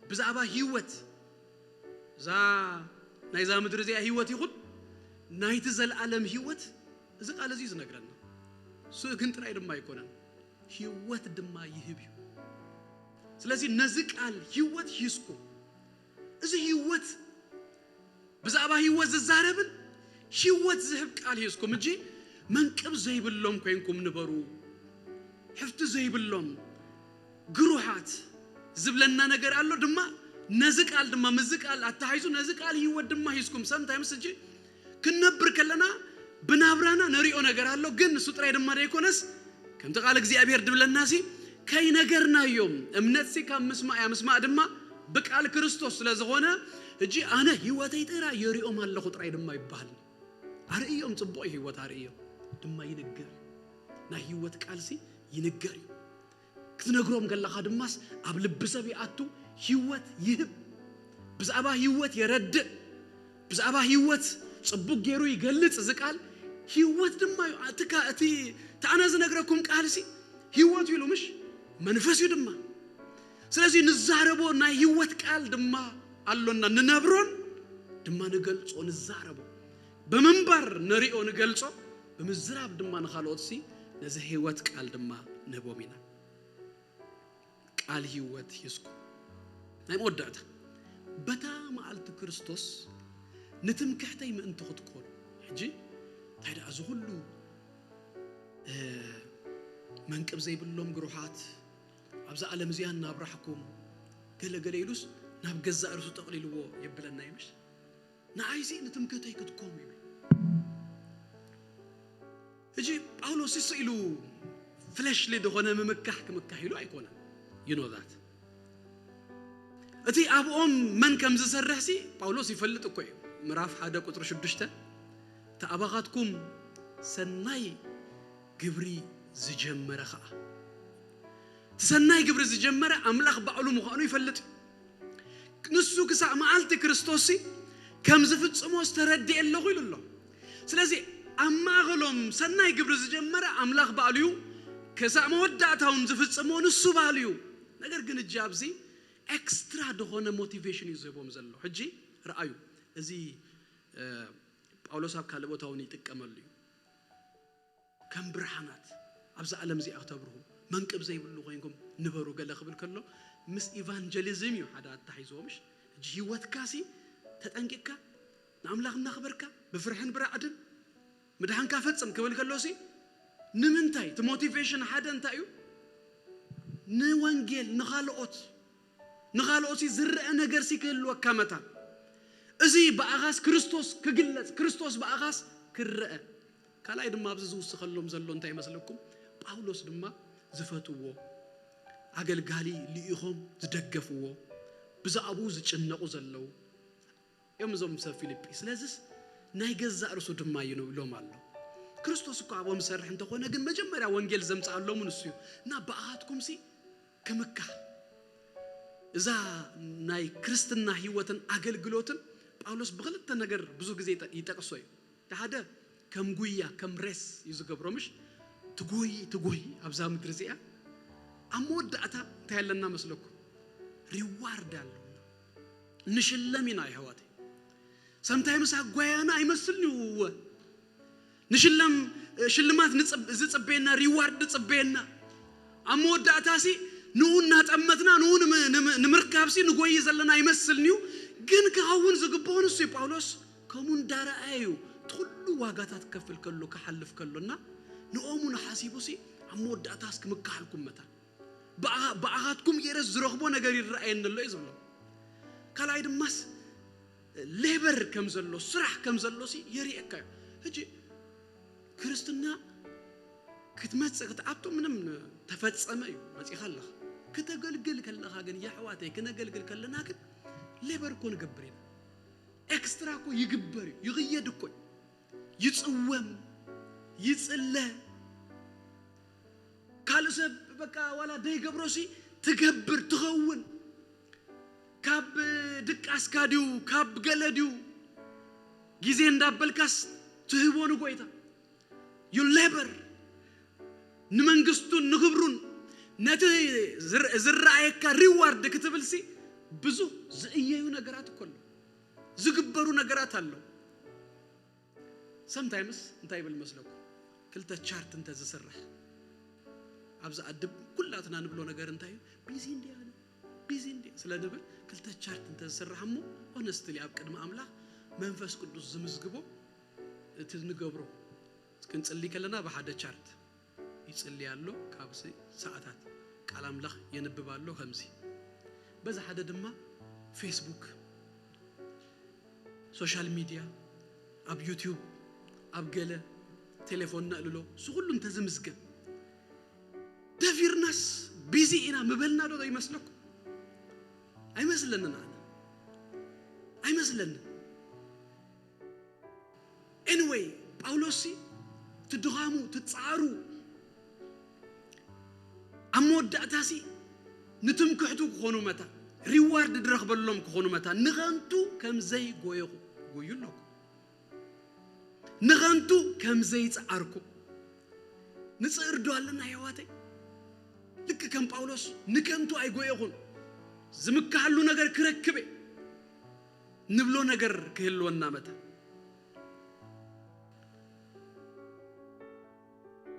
ብዛዕባ ህይወት፣ እዛ ናይዛ ምድሪ እዚኣ ህይወት ይኹን ናይቲ ዘለኣለም ህይወት፣ እዚ ቃል እዚ እዩ ዝነግረና። ስእክን ጥራይ ድማ ኣይኮነን፣ ህይወት ድማ ይህብ እዩ። ስለዚ ነዚ ቃል ህይወት ሒዝኩም፣ እዚ ህይወት፣ ብዛዕባ ህይወት ዝዛረብን ህይወት ዝህብ ቃል ሒዝኩም እንጂ መንቅብ ዘይብሎም ኮይንኩም ንበሩ። ሕፍቲ ዘይብሎም ግሩሃት ዝብለና ነገር ኣሎ ድማ፣ ነዚ ቃል ድማ፣ ምስዚ ቃል ኣተሓሒዙ ነዚ ቃል ህይወት ድማ ሒዝኩም። ሰምታይምስ እንጂ ክንነብር ከለና ብናብራና ነሪኦ ነገር ኣሎ፣ ግን ንሱ ጥራይ ድማ ዘይኮነስ፣ ከምቲ ቃል እግዚኣብሔር ድብለናሲ፣ ከይነገርናዮም። እምነትሲ ካብ ምስማዕ እያ፣ ምስማዕ ድማ ብቃል ክርስቶስ ስለ ዝኾነ፣ ሕጂ ኣነ ህይወተይ ጥራይ የሪኦም ኣለኹ ጥራይ ድማ ይበሃል። ኣርእዮም፣ ጽቡቕ ህይወት ኣርእዮም ድማ ይንገር። ናይ ህይወት ቃልሲ ይንገር እዩ። ክትነግሮም ከለኻ ድማስ ኣብ ልቢ ሰብ ይኣቱ፣ ህይወት ይህብ። ብዛዕባ ህይወት የረድእ። ብዛዕባ ህይወት ጽቡቕ ገይሩ ይገልጽ እዚ ቃል። ህይወት ድማ እዩ። እቲ ካ-፣ እቲ፣ እቲ ኣነ ዝነግረኩም ቃልሲ ህይወት እዩ ኢሉ፣ ምሽ? መንፈስ እዩ ድማ። ስለዚ ንዛረቦ ናይ ህይወት ቃል ድማ ኣሎና። ንነብሮን ድማ ንገልጾ፣ ንዛረቦ። ብምንባር ንሪኦ፣ ንገልጾ። ብምዝራብ ድማ ንኻልኦትሲ ነዚ ህይወት ቃል ድማ ንህቦም ኢና። ቃል ህይወት ሒዝኩም። ናይ መወዳእታ፣ በታ መዓልቲ ክርስቶስ ንትምክሕተይ ምእንቲ ክትኮኑ። ሕጂ እንታይ ደኣ እዚ ኩሉ፣ እ፣ መንቅብ ዘይብሎም ግሩሃት፣ ኣብዛ ዓለም እዚኣ እናብራሕኩም፣ ገለ ገለ ኢሉስ ናብ ገዛእ ርእሱ ጠቕሊልዎ የብለና እዩ፣ ምሽ? ንዓይሲ ንትምክህተይ ክትኮኑ እዩ። ሕጂ ጳውሎስ ስቕ ኢሉ ፍለሽሊ ዝኾነ ምምካሕ ክምካሕ ኢሉ ኣይኮነን። You know that። እቲ ኣብኦም መን ከም ዝሰርሕሲ ጳውሎስ ይፈልጥ እኮ እዩ። ምዕራፍ ሓደ ቁጽሪ ሽዱሽተ፣ እቲ ኣባኻትኩም ሰናይ ግብሪ ዝጀመረ ኸዓ፣ እቲ ሰናይ ግብሪ ዝጀመረ ኣምላኽ ባዕሉ ምዃኑ ይፈልጥ እዩ። ንሱ ክሳዕ መዓልቲ ክርስቶስ ከም ዝፍጽሞ ዝተረድኤ ኣለኹ ኢሉ ኣሎ። ስለዚ ኣብ ማእኸሎም ሰናይ ግብሪ ዝጀመረ ኣምላኽ ባዕሉ እዩ፣ ክሳዕ መወዳእታ እውን ዝፍጽሞ ንሱ ባዕሉ እዩ። ነገር ግን እጂ ኣብዚ ኤክስትራ ዝኾነ ሞቲቬሽን እዩ ዝህቦም ዘሎ። ሕጂ ረኣዩ፣ እዚ እ፣ ጳውሎስ ኣብ ካልእ ቦታ እውን ይጥቀመሉ እዩ። ከም ብርሃናት ኣብዚ ዓለም እዚኣ ክተብርሁ መንቅብ ዘይብሉ ኮይንኩም ንበሩ ገለ ክብል ከሎ ምስ ኢቫንጀሊዝም እዩ ሓደ ኣታሒዝዎ። ምሽ ሕጂ ህይወትካ ሲ ተጠንቂቅካ ንኣምላኽ እናኽበርካ ብፍርሕን ብራዕድን ምድሓንካ ፈጽም ክብል ከሎ ሲ ንምንታይ እቲ ሞቲቬሽን ሓደ እንታይ እዩ? ንወንጌል ንኻልኦት ንኻልኦት ሲ ዝረአ ነገር ሲ ክህልወካ መታን እዚ ብኣኻስ ክርስቶስ ክግለጽ፣ ክርስቶስ ብኣኻስ ክረአ። ካልኣይ ድማ ኣብዚ ዝውስኸሎም ዘሎ እንታይ ይመስለኩም? ጳውሎስ ድማ ዝፈትዎ ኣገልጋሊ ልኢኾም ዝደገፍዎ ብዛዕባኡ ዝጭነቑ ዘለዉ እዮም እዞም ሰብ ፊልጲ። ስለዚስ ናይ ገዛእ ርእሱ ድማ እዩ ንብሎም ኣሎ። ክርስቶስ እኮ ኣብኦም ዝሰርሕ እንተኾነ ግን መጀመርያ ወንጌል ዘምጽኣሎም ንሱ እዩ። እና ብኣኻትኩም ሲ ክምካሕ እዛ ናይ ክርስትና ህይወትን ኣገልግሎትን ጳውሎስ ብክልተ ነገር ብዙ ግዜ ይጠ- ይጠቅሶ እዩ። ሓደ ከም ጉያ ከም ሬስ እዩ ዝገብሮ። ምሽ ትጎይ ትጎይ ኣብዛ ምድሪ እዚኣ ኣብ መወዳእታ እንታይ ኣለና መስለኩም? ሪዋርድ ኣለና። ንሽለም ኢና ኣሕዋተይ። ሰምታይምስ ኣጓያና ኣይመስልን እዩ። እወ ንሽለም ሽልማት ንጽብ- ዝጽበየና ሪዋርድ ዝጽበየና ኣብ መወዳእታ ሲ ንኡ እናጠመትና ንኡ ንም- ንም- ንምርካብ ሲ ንጎይ ዘለና ኣይመስልን እዩ። ግን ክኸውን ዝግብኦ ንሱ እዩ። ጳውሎስ ከምኡ እንዳረኣየ እዩ እቲ ኩሉ ዋጋታት ክከፍል ከሎ ክሓልፍ ከሎና ንኦሙ ንሓሲቡ ሲ ኣብ መወዳእታስ ክምካሓልኩም መታን ብኣ- ብኣኻትኩም ገይረስ ዝረኽቦ ነገር ይረኣየኒ ኣሎ እዩ ዝብሎ። ካልኣይ ድማስ ሌበር ከም ዘሎ ስራሕ ከም ዘሎ ሲ የርእየካ እዩ። ሕጂ ክርስትና ክትመጽእ ክትኣቱ ምንም ተፈጸመ እዩ መጺኻ ኣለኻ። ክተገልግል ከለኻ ግን የሕዋተይ ክነገልግል ከለና ግን ሌበር እኮ ንገብር ኢና። ኤክስትራ እኮ ይግበር እዩ ይኽየድ እኮ እዩ። ይጽወም ይጽለ ካልእ ሰብ በቃ ዋላ ደይገብሮሲ ትገብር ትኸውን። ካብ ድቃስካ ድዩ ካብ ገለ ድዩ ግዜ እንዳበልካስ ትህቦ ንጎይታ። You labor ንመንግስቱን ንክብሩን ነቲ ዝር- ዝረኣየካ ሪዋርድ ክትብልሲ ብዙ ዝእየዩ ነገራት እኮ ኣሎ። ዝግበሩ ነገራት ኣሎ። ሰምታይምስ እንታይ ይብል መስለኩም? ክልተ ቻርት እንተ ዝስራሕ ኣብዚ ኣድብ ኩላትና ንብሎ ነገር እንታይ እዩ? ቢዚ እንዲያ ቢዚ እንዲያ ስለ ንብል ክልተ ቻርት እንተ ዝስራሕ እሞ ሆነስትሊ ኣብ ቅድሚ ኣምላኽ መንፈስ ቅዱስ ዝምዝግቦ እቲ ንገብሮ ክንጽሊ ከለና ብሓደ ቻርት ይጽሊ ኣሎ። ካብ ሰዓታት ቃል ኣምላኽ የንብብ ኣሎ ከምዚ በዚ ሓደ ድማ ፌስቡክ ሶሻል ሚድያ ኣብ ዩቲዩብ ኣብ ገለ ቴሌፎን ነእልሎ እሱ ኩሉ እንተዝምዝገብ ደፊርናስ ቢዚ ኢና ምበልና ዶ ይመስለኩም? ኣይመስለንን ኣነ ኣይመስለንን። Anyway ጳውሎስ ሲ ትድኻሙ ትጻሩ ኣብ መወዳእታ ሲ ንትምክሕቱ ክኾኑ መታ ሪዋርድ ድረኽበሎም ክኾኑ መታ ንኸንቱ ከም ዘይጎየኹ ጎዩ ኣለኩ ንኸንቱ ከም ዘይጸዓርኩ ንጽእር ዶ ኣለና የዋተይ? ልክ ከም ጳውሎስ ንከንቱ ኣይጎየኹን ዝምካሓሉ ነገር ክረክበ ንብሎ ነገር ክህልወና መታ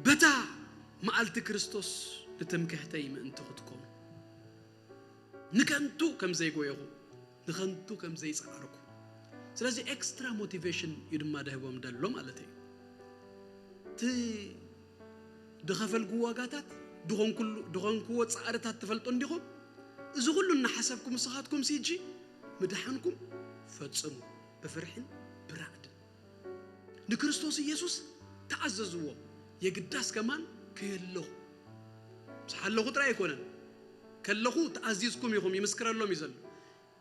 በታ መዓልቲ ክርስቶስ ንትምክሕተይ ምእንቲ ክትኮኑ ንከንቱ ከም ዘይጎየኹ ንኸንቱ ከም ዘይጸዓርኩ ስለዚ ኤክስትራ ሞቲቬሽን እዩ ድማ ደህቦም ደሎ ማለት እዩ። እቲ ድኸፈልኩ ዋጋታት ድኾንኩሉ ድኾንኩዎ ጻዕርታት ትፈልጡ እንዲኹም? እዚ ኩሉ እናሓሰብኩም ንስኻትኩም ሲጂ ምድሓንኩም ፈጽሙ ብፍርሕን ብራዕድን ንክርስቶስ ኢየሱስ ተኣዘዝዎ። የግዳስ ከማን ከየለኹ ምስ ሓለኹ ጥራይ ኣይኮነን ከለኹ ተኣዚዝኩም ኢኹም ይምስክረሎም እዩ ዘሎ።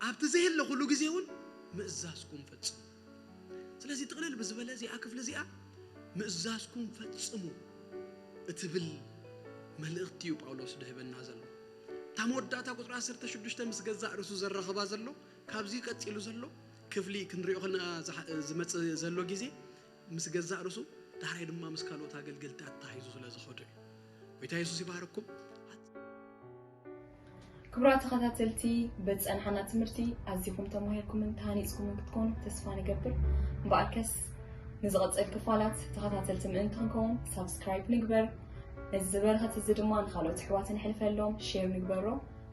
ኣብቲ ዘየለኹሉ ግዜ እውን ምእዛዝኩም ፈጽሙ። ስለዚ ጥቕልል ብዝበለ እዚኣ ክፍሊ እዚኣ ምእዛዝኩም ፈጽሙ እትብል መልእኽቲ እዩ ጳውሎስ ድህበና ዘሎ። እታ መወዳእታ ቁፅሪ ዓሰርተ ሽዱሽተ ምስ ገዛእ ርእሱ ዘራኸባ ዘሎ፣ ካብዚ ቀፂሉ ዘሎ ክፍሊ ክንሪኦ ከለና ዝሓ- ዝመፅእ ዘሎ ግዜ ምስ ገዛእ ርእሱ ዳሕራይ ድማ ምስ ካልኦት ኣገልገልቲ ኣተሓሒዙ ስለ ዝኸዶ እዩ። ጎይታ የሱስ ይባርኩም። ክቡራት ተኸታተልቲ፣ በዝፀንሓና ትምህርቲ ኣዚኹም ተማሂርኩምን ተሃኒፅኩምን ክትኮኑ ተስፋ ንገብር። እምበኣርከስ ንዝቐፅል ክፋላት ተኸታተልቲ ምእንቲ ክንከውን ሳብስክራይብ ንግበር። ነዚ ዝበረኸት እዚ ድማ ንኻልኦት ኣሕዋት ንሕልፈሎም፣ ሼር ንግበሮ።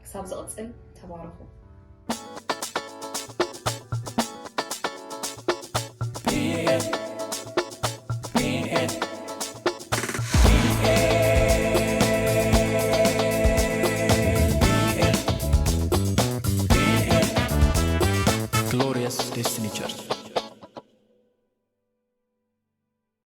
ክሳብ ዝቕፅል ተባረኹ።